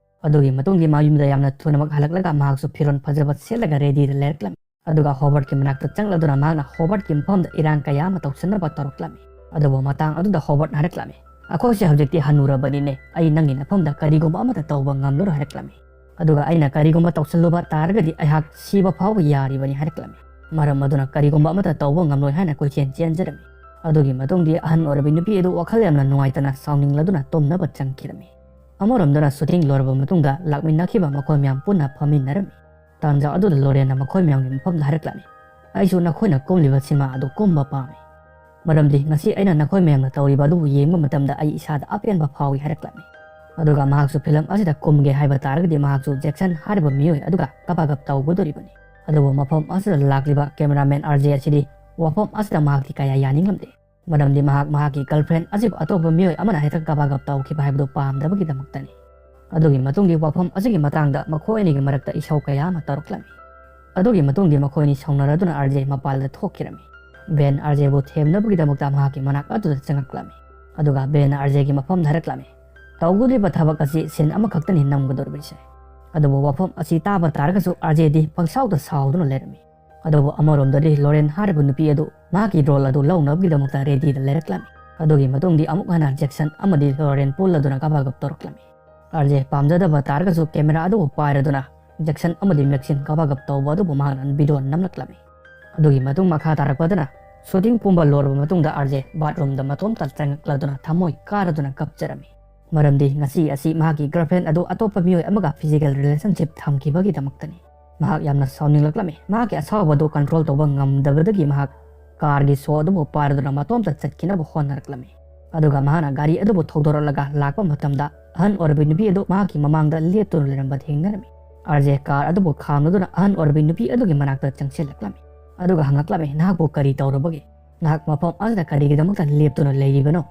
ꯑꯗꯨꯒꯤ ꯃꯇꯨꯡꯗꯤ ꯃꯌꯨꯝꯗ ꯌꯥꯝꯅ ꯊꯨꯅꯃꯛ ꯍꯜꯂꯛꯂꯒ ꯃꯍꯥꯛꯁꯨ ꯐꯤꯔꯣꯜ ꯐꯖꯕ ꯁꯦꯠꯂꯒ ꯔꯦꯗꯤꯗ ꯂꯩꯔꯛꯂꯝꯃꯤ꯫ ꯑꯗꯨꯒ ꯍꯣꯕꯔꯠꯀꯤ ꯃꯅꯥꯛꯇ ꯆꯪꯂꯗꯨꯅ ꯃꯍꯥꯛꯅ ꯍꯣꯕꯔꯠꯀꯤ ꯃꯐꯝꯗ ꯏꯔꯥꯡ ꯀꯌꯥ ꯑꯃ ꯇꯧꯁꯟꯅꯕ ꯇꯧꯔꯛꯂꯝꯃꯤ꯫ ꯑꯗꯨꯕꯨ ꯃꯇꯥꯡ ꯑꯗꯨꯗ ꯍꯣꯕꯔꯠꯅ ꯍꯥꯏꯔꯛꯂꯝꯃꯤ, "ꯑꯩꯈꯣꯏꯁꯦ ꯍꯧꯖꯤꯛꯇꯤ ꯍꯟꯅꯨꯔꯕꯅꯤꯅꯦ, ꯑꯩ ꯅꯪꯒꯤ ꯅꯐꯝꯗ ꯀꯔꯤꯒꯨꯝꯕ ꯑꯃꯠꯇ ꯇꯧꯕ ꯉꯝꯂꯔꯣꯏ" ꯍꯥꯏꯔꯛꯂꯝꯃꯤ꯫ ꯑꯗꯨꯒ ꯑꯩꯅ ꯀꯔꯤꯒꯨꯝꯕ ꯇꯧꯁꯜꯂꯨꯕ ꯇꯥꯔꯒꯗꯤ ꯑꯩꯍꯥꯛ ꯁꯤꯕ ꯐꯥꯎꯕ ꯌꯥꯔꯤꯕꯅꯤ ꯍꯥꯏꯔꯛꯂꯝꯃꯤ꯫ ꯃꯔꯝ ꯑꯗꯨꯅ ꯀꯔꯤꯒꯨꯝꯕ ꯑꯃꯠꯇ ꯇꯧꯕ ꯉꯝꯂꯣꯏ ꯍꯥꯏꯅ ꯀꯣꯏꯆꯦꯟ ꯆꯦꯟꯖꯔꯝꯃꯤ꯫ ꯑꯗꯨꯒꯤ ꯃꯇꯨꯡꯗꯤ ꯑꯍꯟ ꯑꯣꯏꯔꯕꯤ ꯅꯨꯄꯤ ꯑꯗꯨ ꯋꯥꯈꯜ ꯌꯥꯝꯅ ꯅꯨꯡꯉꯥꯏꯇꯅ ꯁꯥꯎꯅꯤꯡꯂꯗꯨꯅ ꯇꯨꯝꯅꯕ ꯆꯪꯈꯤꯔꯝꯃꯤ꯫ ꯑꯃꯔꯣꯝꯗꯅ ꯁꯨꯇꯤꯡ ꯂꯣꯏꯔꯕ ꯃꯇꯨꯡꯗ ꯂꯥꯛꯃꯤꯟꯅꯈꯤꯕ ꯃꯈꯣꯏ ꯃꯌꯥꯝ ꯄꯨꯟꯅ ꯐꯝꯃꯤꯟꯅꯔꯝꯃꯤ꯫ ꯇꯥꯟꯖꯥ ꯑꯗꯨꯗ ꯂꯣꯔꯦꯟꯅ ꯃꯈꯣꯏ ꯃꯌꯥꯝꯒꯤ ꯃꯐꯝꯗ ꯍꯥꯏꯔꯛꯂꯝꯃꯤ, "ꯑꯩꯁꯨ ꯅꯈꯣꯏꯅ ꯀꯨꯝꯂꯤꯕ ꯁꯤꯃꯥ ꯑꯗꯨ ꯀꯨꯝꯕ ꯄꯥꯝꯃꯤ, ꯃꯔꯝꯗꯤ ꯉꯁꯤ ꯑꯩꯅ ꯅꯈꯣꯏ ꯃꯌꯥꯝꯅ ꯇꯧꯔꯤꯕ ꯑꯗꯨꯕꯨ ꯌꯦꯡꯕ ꯃꯇꯝꯗ ꯑꯩ ꯏꯁꯥꯗ ꯑꯄꯦꯟꯕ ꯐꯥꯎꯏ" ꯍꯥꯏꯔꯛꯂꯝꯃꯤ꯫ ꯑꯗꯨꯒ ꯃꯍꯥꯛꯁꯨ ꯐꯤꯂꯝ ꯑꯁꯤꯗ ꯀꯨꯝꯒꯦ ꯍꯥꯏꯕ ꯇꯥꯔꯒꯗꯤ ꯃꯍꯥꯛꯁꯨ ꯖꯦꯛꯁꯟ ꯍꯥꯏꯔꯤꯕ ꯃꯤꯑꯣꯏ ꯑꯗꯨꯒ ꯀꯕꯥꯒꯞ ꯇꯧꯒꯗꯧꯔꯤꯕꯅꯤ꯫ ꯑꯗꯨꯕꯨ ꯃꯐꯝ ꯑꯁꯤꯗ ꯂꯥꯛꯂꯤꯕ ꯀꯦꯃꯦꯔꯥꯃꯦꯟ ꯑꯥꯔ ꯖꯦ ꯑꯁꯤꯗꯤ ꯋꯥꯐꯝ ꯑꯁꯤꯗ ꯃꯍꯥꯛꯇꯤ ꯀꯌꯥ ꯌꯥꯅꯤꯡꯂꯝꯗꯦ꯫ ꯃꯔꯝꯗꯤ ꯃꯍꯥꯛ ꯃꯍꯥꯛꯀꯤ ꯒꯔꯜꯐ꯭ꯔꯦꯟ ꯑꯁꯤꯕꯨ ꯑꯇꯣꯞꯄ ꯃꯤꯑꯣꯏ ꯑꯃꯅ ꯍꯦꯛꯇ ꯀꯕꯥꯒꯞ ꯇꯧꯈꯤꯕ ꯍꯥꯏꯕꯗꯨ ꯄꯥꯝꯗꯕꯒꯤꯗꯃꯛꯇꯅꯤ꯫ ꯑꯗꯨꯒꯤ ꯃꯇꯨꯡꯗꯤ ꯋꯥꯐꯝ ꯑꯁꯤꯒꯤ ꯃꯇꯥꯡꯗ ꯃꯈꯣꯏ ꯑꯅꯤꯒꯤ ꯃꯔꯛꯇ ꯏꯁꯧ ꯀꯌꯥ ꯑꯃ ꯇꯧꯔꯛꯂꯝꯃꯤ꯫ ꯑꯗꯨꯒꯤ ꯃꯇꯨꯡꯗꯤ ꯃꯈꯣꯏ ꯑꯅꯤ ꯁꯥꯎꯅꯔꯗꯨꯅ ꯑꯥꯔ ꯖꯦ ꯃꯄꯥꯟꯗ ꯊꯣꯛꯈꯤꯔꯝꯃꯤ꯫ ꯕꯦꯟ ꯑꯥꯔ ꯖꯦꯕꯨ ꯊꯦꯝꯅꯕꯒꯤꯗꯃꯛꯇ ꯃꯍꯥꯛꯀꯤ ꯃꯅꯥꯛ ꯑꯗꯨꯗ ꯆꯪꯉꯛꯂꯝꯃꯤ꯫ ꯑꯗꯨꯒ ꯕꯦꯟꯅ ꯑꯥꯔ ꯖꯦꯒꯤ ꯃꯐꯝꯗ ꯍꯥꯏꯔꯛꯂꯝꯃꯤ, "ꯇꯧꯒꯗꯧꯔꯤꯕ ꯊꯕꯛ ꯑꯁꯤ ꯁꯤꯟ ꯑꯃꯈꯛꯇꯅꯤ ꯅꯝꯒꯗꯧꯔꯤꯕꯁꯦ"꯫ ꯑꯗꯨꯕꯨ ꯋꯥꯐꯝ ꯑꯁꯤ ꯇꯥꯕ ꯇꯥꯔꯒꯁꯨ ꯑꯥꯔ ꯖꯦꯗꯤ ꯄꯪꯁꯥꯎꯗ ꯁꯥꯎꯗꯨꯅ ꯂꯩꯔꯝꯃꯤ꯫ ꯑꯗꯨꯕꯨ ꯑꯃꯔꯣꯝꯗꯗꯤ ꯂꯣꯔꯦꯟ ꯍꯥꯏꯔꯤꯕ ꯅꯨꯄꯤ ꯑꯗꯨ ꯃꯍꯥꯛꯀꯤ ꯔꯣꯜ ꯑꯗꯨ ꯂꯧꯅꯕꯒꯤꯗꯃꯛꯇ ꯔꯦꯗꯤꯗ ꯂꯩꯔꯛꯂꯝꯃꯤ꯫ ꯑꯗꯨꯒꯤ ꯃꯇꯨꯡꯗꯤ ꯑꯃꯨꯛ ꯍꯟꯅ ꯖꯦꯛꯁꯟ ꯑꯃꯗꯤ ꯂꯣꯔꯦꯟ ꯄꯨꯜꯂꯗꯨꯅ ꯀꯕꯥꯒꯞ ꯇꯧꯔꯛꯂꯝꯃꯤ꯫ ꯑꯥꯔ ꯖꯦ ꯄꯥꯝꯖꯗꯕ ꯇꯥꯔꯒꯁꯨ ꯀꯦꯃꯦꯔꯥ ꯑꯗꯨꯕꯨ ꯄꯥꯏꯔꯗꯨꯅ ꯖꯦꯛꯁꯟ ꯑꯃꯗꯤ ꯃꯦꯛꯁꯤꯟ ꯀꯕꯥꯒꯞ ꯇꯧꯕ ꯑꯗꯨꯕꯨ ꯃꯍꯥꯛꯅ ꯚꯤꯗꯤꯑꯣ ꯅꯝꯂꯛꯂꯝꯃꯤ꯫ ꯑꯗꯨꯒꯤ ꯃꯇꯨꯡ ꯃꯈꯥ ꯇꯥꯔꯛꯄꯗꯅ ꯁꯨꯇꯤꯡ ꯄꯨꯝꯕ ꯂꯣꯏꯔꯕ ꯃꯇꯨꯡꯗ ꯑꯥꯔ ꯖꯦ ꯕꯥꯠꯔꯨꯝꯗ ꯃꯇꯣꯝꯇ ꯆꯪꯉꯛꯂꯗꯨꯅ ꯊꯃꯣꯏ ꯀꯥꯔꯗꯨꯅ ꯀꯞꯆꯔꯝꯃꯤ꯫ ꯃꯔꯝꯗꯤ ꯉꯁꯤ ꯑꯁꯤ ꯃꯍꯥꯛꯀꯤ ꯒꯔꯜꯐ꯭ꯔꯦꯟ ꯑꯗꯨ ꯑꯇꯣꯞꯄ ꯃꯤꯑꯣꯏ ꯑꯃꯒ ꯐꯤꯖꯤꯀꯦꯜ ꯔꯤꯂꯦꯁꯟꯁꯤꯞ ꯊꯝꯈꯤꯕꯒꯤꯗꯃꯛꯇꯅꯤ꯫ ꯃꯍꯥꯛ ꯌꯥꯝꯅ ꯁꯥꯎꯅꯤꯡꯂꯛꯂꯝꯃꯤ꯫ ꯃꯍꯥꯛꯀꯤ ꯑꯁꯥꯎꯕꯗꯨ ꯀꯟꯇ꯭ꯔꯣꯜ ꯇꯧꯕ ꯉꯝꯗꯕꯗꯒꯤ ꯃꯍꯥꯛ ꯀꯥꯔꯒꯤ ꯁꯣ ꯑꯗꯨꯕꯨ ꯄꯥꯏꯔꯗꯨꯅ ꯃꯇꯣꯝꯇ ꯆꯠꯈꯤꯅꯕ ꯍꯣꯠꯅꯔꯛꯂꯝꯃꯤ꯫ ꯑꯗꯨꯒ ꯃꯍꯥꯛꯅ ꯒꯥꯔꯤ ꯑꯗꯨꯕꯨ ꯊꯧꯗꯣꯔꯛꯂꯒ ꯂꯥꯛꯄ ꯃꯇꯝꯗ ꯑꯍꯟ ꯑꯣꯏꯔꯕꯤ ꯅꯨꯄꯤ ꯑꯗꯨ ꯃꯍꯥꯛꯀꯤ ꯃꯃꯥꯡꯗ ꯂꯦꯞꯇꯨꯅ ꯂꯩꯔꯝꯕ ꯊꯦꯡꯅꯔꯝꯃꯤ꯫ ꯑꯥꯔ ꯖꯦ ꯀꯥꯔ ꯑꯗꯨꯕꯨ ꯈꯥꯝꯂꯗꯨꯅ ꯑꯍꯟ ꯑꯣꯏꯔꯕꯤ ꯅꯨꯄꯤ ꯑꯗꯨꯒꯤ ꯃꯅꯥꯛꯇ ꯆꯪꯁꯤꯜꯂꯛꯂꯝꯃꯤ꯫ ꯑꯗꯨꯒ ꯍꯪꯂꯛꯂꯝꯃꯤ, "ꯅꯍꯥꯛꯄꯨ ꯀꯔꯤ ꯇꯧꯔꯕꯒꯦ? ꯅꯍꯥꯛ ꯃꯐꯝ ꯑꯁꯤꯗ ꯀꯔꯤꯒꯤꯗꯃꯛꯇ ꯂꯦꯞꯇꯨꯅ ꯂꯩꯔꯤꯕꯅꯣ?"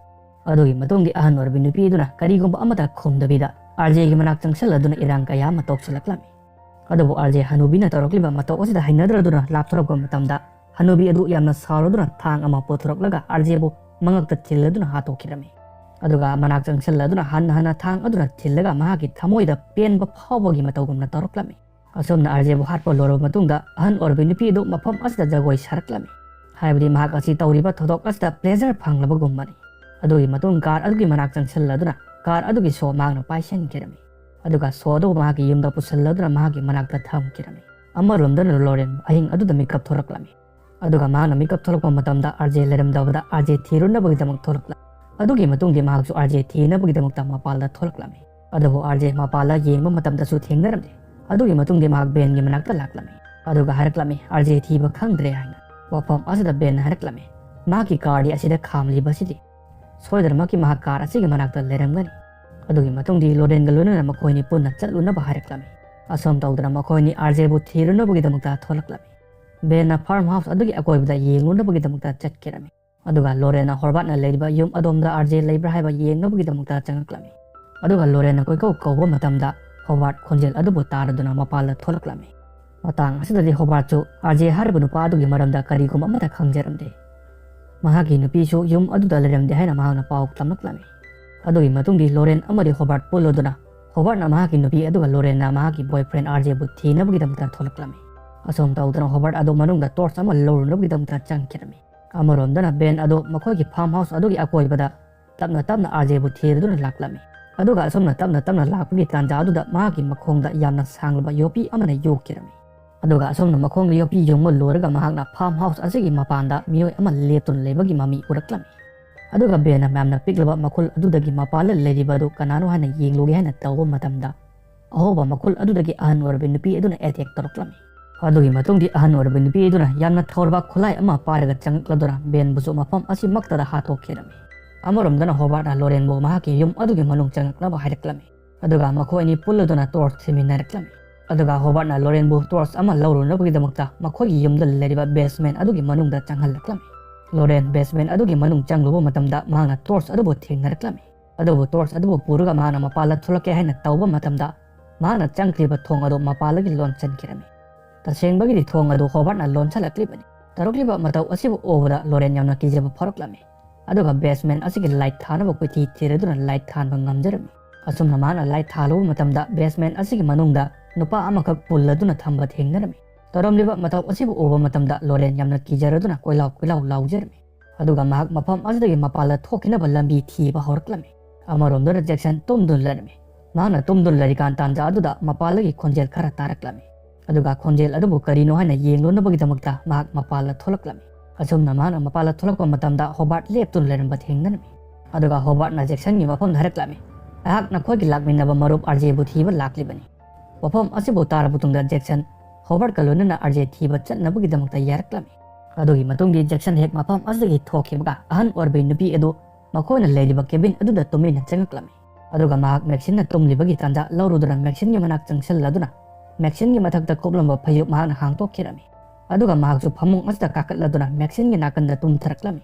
ꯑꯗꯨꯒꯤ ꯃꯇꯨꯡꯗꯤ ꯑꯍꯟ ꯑꯣꯏꯔꯕꯤ ꯅꯨꯄꯤ ꯑꯗꯨꯅ ꯀꯔꯤꯒꯨꯝꯕ ꯑꯃꯠꯇ ꯈꯨꯝꯗꯕꯤꯗ ꯑꯥꯔ ꯖꯦꯒꯤ ꯃꯅꯥꯛ ꯆꯪꯁꯤꯜꯂꯗꯨꯅ ꯏꯔꯥꯡ ꯀꯌꯥ ꯑꯃ ꯇꯧꯁꯤꯜꯂꯛꯂꯝꯃꯤ꯫ ꯑꯗꯨꯕꯨ ꯑꯥꯔ ꯖꯦ ꯍꯅꯨꯕꯤꯅ ꯇꯧꯔꯛꯂꯤꯕ ꯃꯇꯧ ꯑꯁꯤꯗ ꯍꯩꯅꯗ꯭ꯔꯗꯨꯅ ꯂꯥꯞꯊꯣꯔꯛꯄ ꯃꯇꯝꯗ ꯍꯅꯨꯕꯤ ꯑꯗꯨ ꯌꯥꯝꯅ ꯁꯥꯎꯔꯗꯨꯅ ꯊꯥꯡ ꯑꯃ ꯄꯨꯊꯣꯔꯛꯂꯒ ꯑꯥꯔ ꯖꯦꯕꯨ ꯃꯉꯛꯇ ꯊꯤꯜꯂꯗꯨꯅ ꯍꯥꯠꯇꯣꯛꯈꯤꯔꯝꯃꯤ꯫ ꯑꯗꯨꯒ ꯃꯅꯥꯛ ꯆꯪꯁꯤꯜꯂꯗꯨꯅ ꯍꯟꯅ ꯍꯟꯅ ꯊꯥꯡ ꯑꯗꯨꯅ ꯊꯤꯜꯂꯒ ꯃꯍꯥꯛꯀꯤ ꯊꯃꯣꯏꯗ ꯄꯦꯟꯕ ꯐꯥꯎꯕꯒꯤ ꯃꯇꯧꯒꯨꯝꯅ ꯇꯧꯔꯛꯂꯝꯃꯤ꯫ ꯑꯁꯨꯝꯅ ꯑꯥꯔ ꯖꯦꯕꯨ ꯍꯥꯠꯄ ꯂꯣꯏꯔꯕ ꯃꯇꯨꯡꯗ ꯑꯍꯟ ꯑꯣꯏꯔꯕꯤ ꯅꯨꯄꯤ ꯑꯗꯨ ꯃꯐꯝ ꯑꯁꯤꯗ ꯖꯒꯣꯏ ꯁꯥꯔꯛꯂꯝꯃꯤ꯫ ꯍꯥꯏꯕꯗꯤ ꯃꯍꯥꯛ ꯑꯁꯤ ꯇꯧꯔꯤꯕ ꯊꯧꯗꯣꯛ ꯑꯁꯤꯗ ꯄ꯭ꯂꯦꯖꯔ ꯐꯪꯂꯕꯒꯨꯝꯕꯅꯤ꯫ ꯑꯗꯨꯒꯤ ꯃꯇꯨꯡ ꯀꯥꯔ ꯑꯗꯨꯒꯤ ꯃꯅꯥꯛ ꯆꯪꯁꯤꯜꯂꯗꯨꯅ ꯀꯥꯔ ꯑꯗꯨꯒꯤ ꯁꯣ ꯃꯍꯥꯛꯅ ꯄꯥꯏꯁꯤꯟꯈꯤꯔꯝꯃꯤ꯫ ꯑꯗꯨꯒ ꯁꯣ ꯑꯗꯨ ꯃꯍꯥꯛꯀꯤ ꯌꯨꯝꯗ ꯄꯨꯁꯤꯜꯂꯗꯨꯅ ꯃꯍꯥꯛꯀꯤ ꯃꯅꯥꯛꯇ ꯊꯝꯈꯤꯔꯝꯃꯤ꯫ ꯑꯃꯔꯣꯝꯗꯅ ꯂꯣꯔꯦꯟ ꯑꯍꯤꯡ ꯑꯗꯨꯗ ꯃꯤꯀꯞ ꯊꯣꯔꯛꯂꯝꯃꯤ꯫ ꯑꯗꯨꯒ ꯃꯍꯥꯛꯅ ꯃꯤꯀꯞ ꯊꯣꯛꯂꯛꯄ ꯃꯇꯝꯗ ꯑꯥꯔ ꯖꯦ ꯂꯩꯔꯝꯗꯕꯗ ꯑꯥꯔ ꯖꯦ ꯊꯤꯔꯨꯅꯕꯒꯤꯗꯃꯛ ꯊꯣꯛꯂꯛꯂꯝꯃꯤ꯫ ꯑꯗꯨꯒꯤ ꯃꯇꯨꯡꯗꯤ ꯃꯍꯥꯛꯁꯨ ꯑꯥꯔ ꯖꯦ ꯊꯤꯅꯕꯒꯤꯗꯃꯛꯇ ꯃꯄꯥꯟꯗ ꯊꯣꯛꯂꯛꯂꯝꯃꯤ꯫ ꯑꯗꯨꯕꯨ ꯑꯥꯔ ꯖꯦ ꯃꯄꯥꯟꯗ ꯌꯦꯡꯕ ꯃꯇꯝꯗꯁꯨ ꯊꯦꯡꯅꯔꯝꯗꯦ꯫ ꯑꯗꯨꯒꯤ ꯃꯇꯨꯡꯗꯤ ꯃꯍꯥꯛ ꯕꯦꯟꯒꯤ ꯃꯅꯥꯛꯇ ꯂꯥꯛꯂꯝꯃꯤ꯫ ꯑꯗꯨꯒ ꯍꯥꯏꯔꯛꯂꯝꯃꯤ, "ꯑꯥꯔ ꯖꯦ ꯊꯤꯕ ꯈꯪꯗ꯭ꯔꯦ" ꯍꯥꯏꯅ꯫ ꯋꯥꯐꯝ ꯑꯁꯤꯗ ꯕꯦꯟꯅ ꯍꯥꯏꯔꯛꯂꯝꯃꯤ, "ꯃꯍꯥꯛꯀꯤ ꯀꯥꯔꯗꯤ ꯑꯁꯤꯗ ꯈꯥꯝꯂꯤꯕꯁꯤꯗꯤ꯫ ꯁꯣꯏꯗꯅꯃꯛꯀꯤ ꯃꯍꯥꯛ ꯀꯥꯔ ꯑꯁꯤꯒꯤ ꯃꯅꯥꯛꯇ ꯂꯩꯔꯝꯒꯅꯤ"꯫ ꯑꯗꯨꯒꯤ ꯃꯇꯨꯡꯗꯤ ꯂꯣꯔꯦꯟꯒ ꯂꯣꯏꯅꯅ ꯃꯈꯣꯏꯅꯤ ꯄꯨꯟꯅ ꯆꯠꯂꯨꯅꯕ ꯍꯥꯏꯔꯛꯂꯝꯃꯤ꯫ ꯑꯁꯨꯝ ꯇꯧꯗꯅ ꯃꯈꯣꯏꯅꯤ ꯑꯥꯔꯖꯦꯕꯨ ꯊꯤꯔꯨꯅꯕꯒꯤꯗꯃꯛꯇ ꯊꯣꯛꯂꯛꯂꯝꯃꯤ꯫ ꯕꯦꯟꯅ ꯐꯥꯔꯝ ꯍꯥꯎꯁ ꯑꯗꯨꯒꯤ ꯑꯀꯣꯏꯕꯗ ꯌꯦꯡꯂꯨꯅꯕꯒꯤꯗꯃꯛꯇ ꯆꯠꯈꯤꯔꯝꯃꯤ꯫ ꯑꯗꯨꯒ ꯂꯣꯔꯦꯟꯅ ꯍꯣꯕꯥꯔꯠꯅ ꯂꯩꯔꯤꯕ ꯌꯨꯝ ꯑꯗꯣꯝꯗ ꯑꯥꯔꯖꯦ ꯂꯩꯕ꯭ꯔꯥ ꯍꯥꯏꯕ ꯌꯦꯡꯅꯕꯒꯤꯗꯃꯛꯇ ꯆꯪꯉꯛꯂꯝꯃꯤ꯫ ꯑꯗꯨꯒ ꯂꯣꯔꯦꯟꯅ ꯀꯣꯏꯀꯧ ꯀꯧꯕ ꯃꯇꯝꯗ ꯍꯣꯕꯥꯔꯠ ꯈꯣꯟꯖꯦꯜ ꯑꯗꯨꯕꯨ ꯇꯥꯔꯗꯨꯅ ꯃꯄꯥꯟꯗ ꯊꯣꯛꯂꯛꯂꯝꯃꯤ꯫ ꯃꯇꯥꯡ ꯑꯁꯤꯗꯗꯤ ꯍꯣꯕꯥꯔꯠꯁꯨ ꯑꯥꯔꯖꯦ ꯍꯥꯏꯔꯤꯕ ꯅꯨꯄꯥ ꯑꯗꯨꯒꯤ ꯃꯔꯝꯗ ꯀꯔꯤꯒꯨꯝꯕ ꯑꯃꯠꯇ ꯈꯪꯖꯔꯝꯗꯦ꯫ ꯃꯍꯥꯛꯀꯤ ꯅꯨꯄꯤꯁꯨ ꯌꯨꯝ ꯑꯗꯨꯗ ꯂꯩꯔꯝꯗꯦ ꯍꯥꯏꯅ ꯃꯍꯥꯛꯅ ꯄꯥꯎ ꯇꯝꯂꯛꯂꯝꯃꯤ꯫ ꯑꯗꯨꯒꯤ ꯃꯇꯨꯡꯗꯤ ꯂꯣꯔꯦꯟ ꯑꯃꯗꯤ ꯍꯣꯕꯥꯔꯠ ꯄꯨꯜꯂꯗꯨꯅ ꯍꯣꯕꯥꯔꯠꯅ ꯃꯍꯥꯛꯀꯤ ꯅꯨꯄꯤ ꯑꯗꯨꯒ ꯂꯣꯔꯦꯟꯅ ꯃꯍꯥꯛꯀꯤ ꯕꯣꯏꯐ꯭ꯔꯦꯟ ꯑꯥꯔꯖꯦꯕꯨ ꯊꯤꯅꯕꯒꯤꯗꯃꯛꯇ ꯊꯣꯛꯂꯛꯂꯝꯃꯤ꯫ ꯑꯁꯨꯝ ꯇꯧꯗꯨꯅ ꯍꯣꯕꯥꯔꯠ ꯑꯗꯨ ꯃꯅꯨꯡꯗ ꯇꯣꯔꯆ ꯑꯃ ꯂꯧꯔꯨꯅꯕꯒꯤꯗꯃꯛꯇ ꯆꯪꯈꯤꯔꯝꯃꯤ꯫ ꯑꯃꯔꯣꯝꯗꯅ ꯕꯦꯟ ꯑꯗꯨ ꯃꯈꯣꯏꯒꯤ ꯐꯥꯔꯝ ꯍꯥꯎꯁ ꯑꯗꯨꯒꯤ ꯑꯀꯣꯏꯕꯗ ꯇꯞꯅ ꯇꯞꯅ ꯑꯥꯔꯖꯦꯕꯨ ꯊꯤꯗꯨꯅ ꯂꯥꯛꯂꯝꯃꯤ꯫ ꯑꯗꯨꯒ ꯑꯁꯨꯝꯅ ꯇꯞꯅ ꯇꯞꯅ ꯂꯥꯛꯄꯒꯤ ꯇꯥꯟꯖꯥ ꯑꯗꯨꯗ ꯃꯍꯥꯛꯀꯤ ꯃꯈꯣꯡꯗ ꯌꯥꯝꯅ ꯁꯥꯡꯂꯕ ꯌꯣꯄꯤ ꯑꯃꯅ ꯌꯣꯛꯈꯤꯔꯝꯃꯤ꯫ ꯑꯗꯨꯒ ꯑꯁꯨꯝꯅ ꯃꯈꯣꯡꯗ ꯌꯣꯄꯤ ꯌꯨꯡꯕ ꯂꯣꯏꯔꯒ ꯃꯍꯥꯛꯅ ꯐꯥꯔꯝ ꯍꯥꯎꯁ ꯑꯁꯤꯒꯤ ꯃꯄꯥꯟꯗ ꯃꯤꯑꯣꯏ ꯑꯃ ꯂꯦꯞꯇꯨꯅ ꯂꯩꯕꯒꯤ ꯃꯃꯤ ꯎꯔꯛꯂꯝꯃꯤ꯫ ꯑꯗꯨꯒ ꯕꯦꯟꯅ ꯃꯌꯥꯝꯅ ꯄꯤꯛꯂꯕ ꯃꯈꯨꯜ ꯑꯗꯨꯗꯒꯤ ꯃꯄꯥꯜꯗ ꯂꯩꯔꯤꯕ ꯑꯗꯨ ꯀꯅꯥꯅꯣ ꯍꯥꯏꯅ ꯌꯦꯡꯂꯨꯒꯦ ꯍꯥꯏꯅ ꯇꯧꯕ ꯃꯇꯝꯗ, ꯑꯍꯧꯕ ꯃꯈꯨꯜ ꯑꯗꯨꯗꯒꯤ ꯑꯍꯟ ꯑꯣꯏꯔꯕ ꯅꯨꯄꯤ ꯑꯗꯨꯅ ꯑꯦꯇꯦꯛ ꯇꯧꯔꯛꯂꯝꯃꯤ꯫ ꯑꯗꯨꯒꯤ ꯃꯇꯨꯡꯗꯤ ꯑꯍꯟ ꯑꯣꯏꯔꯕ ꯅꯨꯄꯤ ꯑꯗꯨꯅ ꯌꯥꯝꯅ ꯊꯧꯔꯕ ꯈꯨꯠꯂꯥꯏ ꯑꯃ ꯄꯥꯏꯔꯒ ꯆꯪꯂꯛꯂꯗꯨꯅ ꯕꯦꯟꯕꯨꯁꯨ ꯃꯐꯝ ꯑꯁꯤꯃꯛꯇꯗ ꯍꯥꯠꯇꯣꯛꯈꯤꯔꯝꯃꯤ꯫ ꯑꯃꯔꯣꯝꯗꯅ ꯍꯣꯕꯥꯔꯠꯅ ꯂꯣꯔꯦꯟꯕꯨ ꯃꯍꯥꯛꯀꯤ ꯌꯨꯝ ꯑꯗꯨꯒꯤ ꯃꯅꯨꯡ ꯆꯪꯂꯛꯅꯕ ꯍꯥꯏꯔꯛꯂꯝꯃꯤ꯫ ꯑꯗꯨꯒ ꯃꯈꯣꯏ ꯑꯅꯤ ꯄꯨꯜꯂꯗꯨꯅ ꯇꯣꯔꯆ ꯊꯤꯃꯤꯟꯅꯔꯛꯂꯝꯃꯤ꯫ ꯑꯗꯨꯒ ꯍꯣꯕꯥꯔꯠꯅ ꯂꯣꯔꯦꯟꯕꯨ ꯇꯣꯔꯆ ꯑꯃ ꯂꯧꯔꯨꯅꯕꯒꯤꯗꯃꯛꯇ ꯃꯈꯣꯏꯒꯤ ꯌꯨꯝꯗ ꯂꯩꯔꯤꯕ ꯕꯦꯁꯃꯦꯟ ꯑꯗꯨꯒꯤ ꯃꯅꯨꯡꯗ ꯆꯪꯍꯜꯂꯛꯂꯝꯃꯤ꯫ ꯂꯣꯔꯦꯟ ꯕꯦꯁꯃꯦꯟ ꯑꯗꯨꯒꯤ ꯃꯅꯨꯡ ꯆꯪꯂꯨꯕ ꯃꯇꯝꯗ ꯃꯍꯥꯛꯅ ꯇꯣꯔꯆ ꯑꯗꯨꯕꯨ ꯊꯦꯡꯅꯔꯛꯂꯝꯃꯤ꯫ ꯑꯗꯨꯕꯨ ꯇꯣꯔꯆ ꯑꯗꯨꯕꯨ ꯄꯨꯔꯒ ꯃꯍꯥꯛꯅ ꯃꯄꯥꯟꯗ ꯊꯣꯛꯂꯛꯀꯦ ꯍꯥꯏꯅ ꯇꯧꯕ ꯃꯇꯝꯗ, ꯃꯍꯥꯛꯅ ꯆꯪꯈ꯭ꯔꯤꯕ ꯊꯣꯡ ꯑꯗꯨ ꯃꯄꯥꯟꯗꯒꯤ ꯂꯣꯟꯁꯤꯟꯈꯤꯔꯝꯃꯤ꯫ ꯇꯁꯦꯡꯕꯒꯤꯗꯤ ꯊꯣꯡ ꯑꯗꯨ ꯍꯣꯕꯥꯔꯠꯅ ꯂꯣꯟꯁꯤꯜꯂꯛꯂꯤꯕꯅꯤ꯫ ꯇꯧꯔꯛꯂꯤꯕ ꯃꯇꯧ ꯑꯁꯤꯕꯨ ꯎꯕꯗ ꯂꯣꯔꯦꯟ ꯌꯥꯝꯅ ꯀꯤꯖꯕ ꯐꯥꯎꯔꯛꯂꯝꯃꯤ꯫ ꯑꯗꯨꯒ ꯕꯦꯁꯃꯦꯟ ꯑꯁꯤꯒꯤ ꯂꯥꯏꯠ ꯊꯥꯅꯕ ꯀꯣꯏꯊꯤ ꯊꯤꯔꯗꯨꯅ ꯂꯥꯏꯠ ꯊꯥꯟꯕ ꯉꯝꯖꯔꯝꯃꯤ꯫ ꯑꯁꯨꯝꯅ ꯃꯍꯥꯛꯅ ꯂꯥꯏꯠ ꯊꯥꯜꯂꯨꯕ ꯃꯇꯝꯗ ꯕꯦꯁꯃꯦꯟ ꯑꯁꯤꯒꯤ ꯃꯅꯨꯡꯗ ꯅꯨꯄꯥ ꯑꯃꯈꯛ ꯄꯨꯜꯂꯗꯨꯅ ꯊꯝꯕ ꯊꯦꯡꯅꯔꯝꯃꯤ꯫ ꯇꯧꯔꯝꯂꯤꯕ ꯃꯇꯧ ꯑꯁꯤꯕꯨ ꯎꯕ ꯃꯇꯝꯗ ꯂꯣꯔꯦꯟ ꯌꯥꯝꯅ ꯀꯤꯖꯔꯗꯨꯅ ꯀꯣꯏꯂꯥꯎ ꯀꯣꯏꯂꯥꯎ ꯂꯥꯎꯖꯔꯝꯃꯤ꯫ ꯑꯗꯨꯒ ꯃꯍꯥꯛ ꯃꯐꯝ ꯑꯁꯤꯗꯒꯤ ꯃꯄꯥꯟꯗ ꯊꯣꯛꯈꯤꯅꯕ ꯂꯝꯕꯤ ꯊꯤꯕ ꯍꯧꯔꯛꯂꯝꯃꯤ꯫ ꯑꯃꯔꯣꯝꯗꯅ ꯖꯦꯛꯁꯟ ꯇꯨꯝꯗꯨꯅ ꯂꯩꯔꯝꯃꯤ꯫ ꯃꯍꯥꯛꯅ ꯇꯨꯝꯗꯨꯅ ꯂꯩꯔꯤꯀꯥꯟ ꯇꯥꯟꯖꯥ ꯑꯗꯨꯗ ꯃꯄꯥꯟꯗꯒꯤ ꯈꯣꯟꯖꯦꯜ ꯈꯔ ꯇꯥꯔꯛꯂꯝꯃꯤ꯫ ꯑꯗꯨꯒ ꯈꯣꯟꯖꯦꯜ ꯑꯗꯨꯕꯨ ꯀꯔꯤꯅꯣ ꯍꯥꯏꯅ ꯌꯦꯡꯂꯨꯅꯕꯒꯤꯗꯃꯛꯇ ꯃꯍꯥꯛ ꯃꯄꯥꯟꯗ ꯊꯣꯛꯂꯛꯂꯝꯃꯤ꯫ ꯑꯁꯨꯝꯅ ꯃꯍꯥꯛꯅ ꯃꯄꯥꯟꯗ ꯊꯣꯛꯂꯛꯄ ꯃꯇꯝꯗ ꯍꯣꯕꯥꯔꯠ ꯂꯦꯞꯇꯨꯅ ꯂꯩꯔꯝꯕ ꯊꯦꯡꯅꯔꯝꯃꯤ꯫ ꯑꯗꯨꯒ ꯍꯣꯕꯥꯔꯠꯅ ꯖꯦꯛꯁꯟꯒꯤ ꯃꯐꯝꯗ ꯍꯥꯏꯔꯛꯂꯝꯃꯤ, "ꯑꯩꯍꯥꯛ ꯅꯈꯣꯏꯒꯤ ꯂꯥꯛꯃꯤꯟꯅꯕ ꯃꯔꯨꯞ ꯑꯥꯔꯖꯦꯕꯨ ꯊꯤꯕ ꯂꯥꯛꯂꯤꯕꯅꯤ꯫" ꯋꯥꯐꯝ ꯑꯁꯤꯕꯨ ꯇꯥꯔꯕ ꯃꯇꯨꯡꯗ ꯖꯦꯛꯁꯟ ꯍꯣꯕꯥꯔꯠꯀ ꯂꯣꯏꯅꯅ ꯑꯥꯔꯖꯦ ꯊꯤꯕ ꯆꯠꯅꯕꯒꯤꯗꯃꯛꯇ ꯌꯥꯔꯛꯂꯝꯃꯤ꯫ ꯑꯗꯨꯒꯤ ꯃꯇꯨꯡꯗꯤ ꯖꯦꯛꯁꯟ ꯍꯦꯛ ꯃꯐꯝ ꯑꯁꯤꯗꯒꯤ ꯊꯣꯛꯈꯤꯕꯒ ꯑꯍꯟ ꯑꯣꯏꯔꯕꯤ ꯅꯨꯄꯤ ꯑꯗꯨ ꯃꯈꯣꯏꯅ ꯂꯩꯔꯤꯕ ꯀꯦꯕꯤꯟ ꯑꯗꯨꯗ ꯇꯨꯃꯤꯟꯅ ꯆꯪꯉꯛꯂꯝꯃꯤ꯫ ꯑꯗꯨꯒ ꯃꯍꯥꯛ ꯃꯦꯛꯁꯤꯟꯅ ꯇꯨꯝꯂꯤꯕꯒꯤ ꯇꯥꯟꯖꯥ ꯂꯧꯔꯨꯗꯨꯅ ꯃꯦꯛꯁꯤꯟꯒꯤ ꯃꯅꯥꯛ ꯆꯪꯁꯤꯜꯂꯗꯨꯅ ꯃꯦꯛꯁꯤꯟꯒꯤ ꯃꯊꯛꯇ ꯀꯨꯞꯂꯝꯕ ꯐꯩꯖꯨꯞ ꯃꯍꯥꯛꯅ ꯍꯥꯡꯗꯣꯛꯈꯤꯔꯝꯃꯤ꯫ ꯑꯗꯨꯒ ꯃꯍꯥꯛꯁꯨ ꯐꯃꯨꯡ ꯑꯁꯤꯗ ꯀꯥꯈꯠꯂꯗꯨꯅ ꯃꯦꯛꯁꯤꯟꯒꯤ ꯅꯥꯀꯟꯗ ꯇꯨꯝꯊꯔꯛꯂꯝꯃꯤ꯫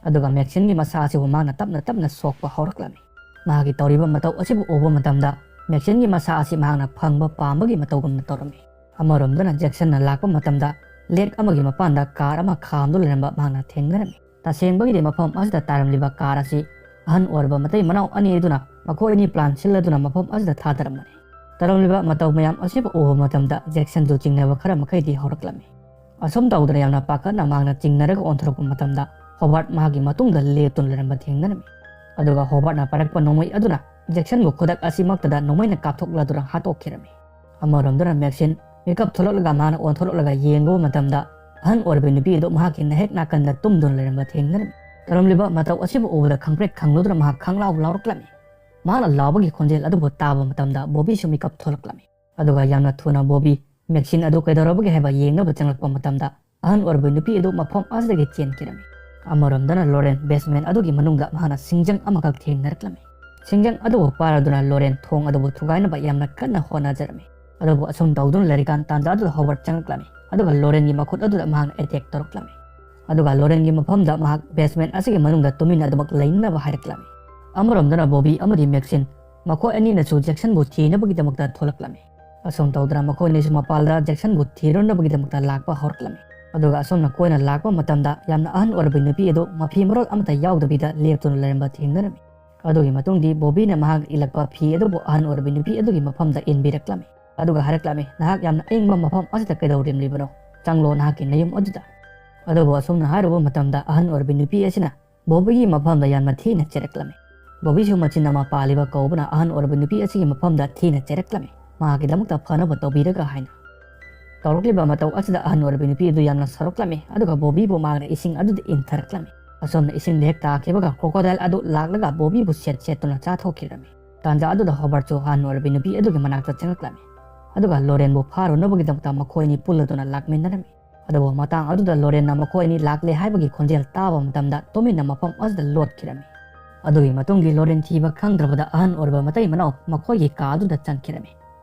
ꯑꯗꯨꯒ ꯃꯦꯛꯁꯤꯟꯒꯤ ꯃꯁꯥ ꯑꯁꯤꯕꯨ ꯃꯍꯥꯛꯅ ꯇꯞꯅ ꯇꯞꯅ ꯁꯣꯛꯄ ꯍꯧꯔꯛꯂꯝꯃꯤ꯫ ꯃꯍꯥꯛꯀꯤ ꯇꯧꯔꯤꯕ ꯃꯇꯧ ꯑꯁꯤꯕꯨ ꯎꯕ ꯃꯇꯝꯗ ꯃꯦꯛꯁꯤꯟꯒꯤ ꯃꯁꯥ ꯑꯁꯤ ꯃꯍꯥꯛꯅ ꯐꯪꯕ ꯄꯥꯝꯕꯒꯤ ꯃꯇꯧꯒꯨꯝꯅ ꯇꯧꯔꯝꯃꯤ꯫ ꯑꯃꯔꯣꯝꯗꯅ ꯖꯦꯛꯁꯟꯅ ꯂꯥꯛꯄ ꯃꯇꯝꯗ ꯂꯦꯛ ꯑꯃꯒꯤ ꯃꯄꯥꯟꯗ ꯀꯥꯔ ꯑꯃ ꯈꯥꯝꯗꯨꯅ ꯂꯩꯔꯝꯕ ꯃꯍꯥꯛꯅ ꯊꯦꯡꯅꯔꯝꯃꯤ꯫ ꯇꯁꯦꯡꯕꯒꯤꯗꯤ ꯃꯐꯝ ꯑꯁꯤꯗ ꯇꯥꯔꯝꯂꯤꯕ ꯀꯥꯔ ꯑꯁꯤ ꯑꯍꯟ ꯑꯣꯏꯔꯕ ꯃꯇꯩ ꯃꯅꯥꯎ ꯑꯅꯤ ꯑꯗꯨꯅ ꯃꯈꯣꯏ ꯑꯅꯤ ꯄ꯭ꯂꯥꯟ ꯁꯤꯜꯂꯗꯨꯅ ꯃꯐꯝ ꯑꯁꯤꯗ ꯊꯥꯗꯔꯝꯕꯅꯤ꯫ ꯇꯧꯔꯝꯂꯤꯕ ꯃꯇꯧ ꯃꯌꯥꯝ ꯑꯁꯤꯕꯨ ꯎꯕ ꯃꯇꯝꯗ ꯖꯦꯛꯁꯟꯁꯨ ꯆꯤꯡꯅꯕ ꯈꯔ ꯃꯈꯩꯗꯤ ꯍꯧꯔꯛꯂꯝꯃꯤ꯫ ꯑꯁꯨꯝ ꯇꯧꯗꯅ ꯌꯥꯝꯅ ꯄꯥꯈꯠꯅ ꯃꯍꯥꯛꯅ ꯆꯤꯡꯅꯔꯒ ꯑꯣꯟꯊꯣꯔꯛꯄ ꯃꯇꯝꯗ ꯍꯣꯕꯥꯔꯠ ꯃꯍꯥꯛꯀꯤ ꯃꯇꯨꯡꯗ ꯂꯦꯞꯇꯨꯅ ꯂꯩꯔꯝꯕ ꯊꯦꯡꯅꯔꯝꯃꯤ꯫ ꯑꯗꯨꯒ ꯍꯣꯕꯥꯔꯠꯅ ꯄꯥꯏꯔꯛꯄ ꯅꯣꯡꯃꯩ ꯑꯗꯨꯅ ꯖꯦꯛꯁꯟꯕꯨ ꯈꯨꯗꯛ ꯑꯁꯤꯃꯛꯇꯗ ꯅꯣꯡꯃꯩꯅ ꯀꯥꯞꯊꯣꯛꯂꯗꯨꯅ ꯍꯥꯠꯇꯣꯛꯈꯤꯔꯝꯃꯤ꯫ ꯑꯃꯔꯣꯝꯗꯅ ꯃꯦꯛꯁꯤꯟ ꯃꯤꯀꯞ ꯊꯣꯛꯂꯛꯂꯒ ꯃꯍꯥꯛꯅ ꯑꯣꯟꯊꯣꯔꯛꯂꯒ ꯌꯦꯡꯂꯨꯕ ꯃꯇꯝꯗ ꯑꯍꯟ ꯑꯣꯏꯔꯕ ꯅꯨꯄꯤ ꯑꯗꯨ ꯃꯍꯥꯛꯀꯤ ꯅꯍꯦꯛ ꯅꯥꯀꯟꯗ ꯇꯨꯝꯗꯨꯅ ꯂꯩꯔꯝꯕ ꯊꯦꯡꯅꯔꯝꯃꯤ꯫ ꯇꯧꯔꯝꯂꯤꯕ ꯃꯇꯧ ꯑꯁꯤꯕꯨ ꯎꯕꯗ ꯈꯪꯄ꯭ꯔꯦꯛ ꯈꯪꯂꯨꯗꯨꯅ ꯃꯍꯥꯛ ꯈꯪꯂꯥꯎ ꯂꯥꯎꯔꯛꯂꯝꯃꯤ꯫ ꯃꯍꯥꯛꯅ ꯂꯥꯎꯕꯒꯤ ꯈꯣꯟꯖꯦꯜ ꯑꯗꯨꯕꯨ ꯇꯥꯕ ꯃꯇꯝꯗ ꯕꯣꯕꯤꯁꯨ ꯃꯤꯀꯞ ꯊꯣꯛꯂꯛꯂꯝꯃꯤ꯫ ꯑꯗꯨꯒ ꯌꯥꯝꯅ ꯊꯨꯅ ꯕꯣꯕꯤ ꯃꯦꯛꯁꯤꯟ ꯑꯗꯨ ꯀꯩꯗꯧꯔꯕꯒꯦ ꯍꯥꯏꯕ ꯌꯦꯡꯅꯕ ꯆꯪꯂꯛꯄ ꯃꯇꯝꯗ ꯑꯍꯟ ꯑꯣꯏꯔꯕ ꯅꯨꯄꯤ ꯑꯗꯨ ꯃꯐꯝ ꯑꯁꯤꯗꯒꯤ ꯆꯦꯟꯈꯤꯔꯝꯃꯤ꯫ ꯑꯃꯔꯣꯝꯗꯅ ꯂꯣꯔꯦꯟ ꯕꯦꯁꯃꯦꯟ ꯑꯗꯨꯒꯤ ꯃꯅꯨꯡꯗ ꯃꯍꯥꯛꯅ ꯁꯤꯡꯖꯪ ꯑꯃꯈꯛ ꯊꯦꯡꯅꯔꯛꯂꯝꯃꯤ꯫ ꯁꯤꯡꯖꯪ ꯑꯗꯨꯕꯨ ꯄꯥꯏꯔꯗꯨꯅ ꯂꯣꯔꯦꯟ ꯊꯣꯡ ꯑꯗꯨꯕꯨ ꯊꯨꯒꯥꯏꯅꯕ ꯌꯥꯝꯅ ꯀꯟꯅ ꯍꯣꯠꯅꯖꯔꯝꯃꯤ꯫ ꯑꯗꯨꯕꯨ ꯑꯁꯨꯝ ꯇꯧꯗꯨꯅ ꯂꯩꯔꯤꯀꯥꯟ ꯇꯥꯟꯖꯥ ꯑꯗꯨꯗ ꯍꯣꯕꯔꯠ ꯆꯪꯂꯛꯂꯝꯃꯤ꯫ ꯑꯗꯨꯒ ꯂꯣꯔꯦꯟꯒꯤ ꯃꯈꯨꯠ ꯑꯗꯨꯗ ꯃꯍꯥꯛꯅ ꯑꯦꯇꯦꯛ ꯇꯧꯔꯛꯂꯝꯃꯤ꯫ ꯑꯗꯨꯒ ꯂꯣꯔꯦꯟꯒꯤ ꯃꯐꯝꯗ ꯃꯍꯥꯛ ꯕꯦꯁꯃꯦꯟ ꯑꯁꯤꯒꯤ ꯃꯅꯨꯡꯗ ꯇꯨꯃꯤꯟꯅ ꯑꯗꯨꯃꯛ ꯂꯩꯅꯅꯕ ꯍꯥꯏꯔꯛꯂꯝꯃꯤ꯫ ꯑꯃꯔꯣꯝꯗꯅ ꯕꯣꯕꯤ ꯑꯃꯗꯤ ꯃꯦꯛꯁꯤꯟ ꯃꯈꯣꯏ ꯑꯅꯤꯅꯁꯨ ꯖꯦꯛꯁꯟꯕꯨ ꯊꯤꯅꯕꯒꯤꯗꯃꯛꯇ ꯊꯣꯛꯂꯛꯂꯝꯃꯤ꯫ ꯑꯁꯨꯝ ꯇꯧꯗꯅ ꯃꯈꯣꯏ ꯑꯅꯤꯁꯨ ꯃꯄꯥꯜꯗ ꯖꯦꯛꯁꯟꯕꯨ ꯊꯤꯔꯨꯅꯕꯒꯤꯗꯃꯛꯇ ꯂꯥꯛꯄ ꯍꯧꯔꯛꯂꯝꯃꯤ꯫ ꯑꯗꯨꯒ ꯑꯁꯨꯝꯅ ꯀꯣꯏꯅ ꯂꯥꯛꯄ ꯃꯇꯝꯗ ꯌꯥꯝꯅ ꯑꯍꯟ ꯑꯣꯏꯔꯕ ꯅꯨꯄꯤ ꯑꯗꯨ ꯃꯐꯤ ꯃꯔꯣꯜ ꯑꯃꯠꯇ ꯌꯥꯎꯗꯕꯤꯗ ꯂꯦꯞꯇꯨꯅ ꯂꯩꯔꯝꯕ ꯊꯦꯡꯅꯔꯝꯃꯤ꯫ ꯑꯗꯨꯒꯤ ꯃꯇꯨꯡꯗꯤ ꯕꯣꯕꯤꯅ ꯃꯍꯥꯛ ꯏꯜꯂꯛꯄ ꯐꯤ ꯑꯗꯨꯕꯨ ꯑꯍꯟ ꯑꯣꯏꯔꯕ ꯅꯨꯄꯤ ꯑꯗꯨꯒꯤ ꯃꯐꯝꯗ ꯏꯟꯕꯤꯔꯛꯂꯝꯃꯤ꯫ ꯑꯗꯨꯒ ꯍꯥꯏꯔꯛꯂꯝꯃꯤ, "ꯅꯍꯥꯛ ꯌꯥꯝꯅ ꯑꯏꯪꯕ ꯃꯐꯝ ꯑꯁꯤꯗ ꯀꯩꯗꯧꯔꯤꯕꯅꯣ? ꯆꯪꯂꯣ ꯅꯍꯥꯛꯀꯤ ꯅꯌꯨꯝ ꯑꯗꯨꯗ"꯫ ꯑꯗꯨꯕꯨ ꯑꯁꯨꯝꯅ ꯍꯥꯏꯔꯨꯕ ꯃꯇꯝꯗ ꯑꯍꯟ ꯑꯣꯏꯔꯕ ꯅꯨꯄꯤ ꯑꯁꯤꯅ ꯕꯣꯕꯤꯒꯤ ꯃꯐꯝꯗ ꯌꯥꯝꯅ ꯊꯤꯅ ꯆꯩꯔꯛꯂꯝꯃꯤ꯫ ꯕꯣꯕꯤꯁꯨ ꯃꯆꯤꯟ ꯑꯃ ꯄꯥꯜꯂꯤꯕ ꯀꯧꯕꯅ ꯑꯍꯟ ꯑꯣꯏꯔꯕ ꯅꯨꯄꯤ ꯑꯁꯤꯒꯤ ꯃꯐꯝꯗ ꯊꯤꯅ ꯆꯩꯔꯛꯂꯝꯃꯤ, ꯃꯍꯥꯛꯀꯤꯗꯃꯛꯇ ꯐꯅꯕ ꯇꯧꯕꯤꯔꯒ ꯍꯥꯏꯅ꯫ ꯇꯧꯔꯛꯂꯤꯕ ꯃꯇꯧ ꯑꯁꯤꯗ ꯑꯍꯟ ꯑꯣꯏꯔꯕ ꯅꯨꯄꯤ ꯑꯗꯨ ꯌꯥꯝꯅ ꯁꯥꯎꯔꯛꯂꯝꯃꯤ, ꯑꯗꯨꯒ ꯕꯣꯕꯤꯕꯨ ꯃꯍꯥꯛꯅ ꯏꯁꯤꯡ ꯑꯗꯨꯗ ꯏꯟꯊꯔꯛꯂꯝꯃꯤ꯫ ꯑꯁꯣꯝꯅ ꯏꯁꯤꯡꯗ ꯍꯦꯛ ꯇꯥꯈꯤꯕꯒ ꯀ꯭ꯔꯣꯀꯣꯗꯥꯏꯜ ꯑꯗꯨ ꯂꯥꯛꯂꯒ ꯕꯣꯕꯤꯕꯨ ꯁꯦꯠ ꯁꯦꯠꯇꯨꯅ ꯆꯥꯊꯣꯛꯈꯤꯔꯝꯃꯤ꯫ ꯇꯥꯟꯖꯥ ꯑꯗꯨꯗ ꯍꯣꯕꯔꯠꯁꯨ ꯑꯍꯟ ꯑꯣꯏꯔꯕ ꯅꯨꯄꯤ ꯑꯗꯨꯒꯤ ꯃꯅꯥꯛꯇ ꯆꯪꯂꯛꯂꯝꯃꯤ, ꯑꯗꯨꯒ ꯂꯣꯔꯦꯟꯕꯨ ꯐꯥꯔꯨꯅꯕꯒꯤꯗꯃꯛꯇ ꯃꯈꯣꯏ ꯑꯅꯤ ꯄꯨꯜꯂꯗꯨꯅ ꯂꯥꯛꯃꯤꯟꯅꯔꯝꯃꯤ꯫ ꯑꯗꯨꯕꯨ ꯃꯇꯥꯡ ꯑꯗꯨꯗ ꯂꯣꯔꯦꯟꯅ ꯃꯈꯣꯏ ꯑꯅꯤ ꯂꯥꯛꯂꯦ ꯍꯥꯏꯕꯒꯤ ꯈꯣꯟꯖꯦꯜ ꯇꯥꯕ ꯃꯇꯝꯗ ꯇꯨꯃꯤꯟꯅ ꯃꯐꯝ ꯑꯗꯨꯗ ꯂꯣꯠꯈꯤꯔꯝꯃꯤ꯫ ꯑꯗꯨꯒꯤ ꯃꯇꯨꯡꯗꯤ ꯂꯣꯔꯦꯟ ꯊꯤꯕ ꯈꯪꯗ꯭ꯔꯕꯗ ꯑꯍꯟ ꯑꯣꯏꯔꯕ ꯃꯇꯩ ꯃꯅꯥꯎ ꯃꯈꯣꯏꯒꯤ ꯀꯥ ꯑꯗꯨꯗ ꯆꯪꯈꯤꯔꯝꯃꯤ꯫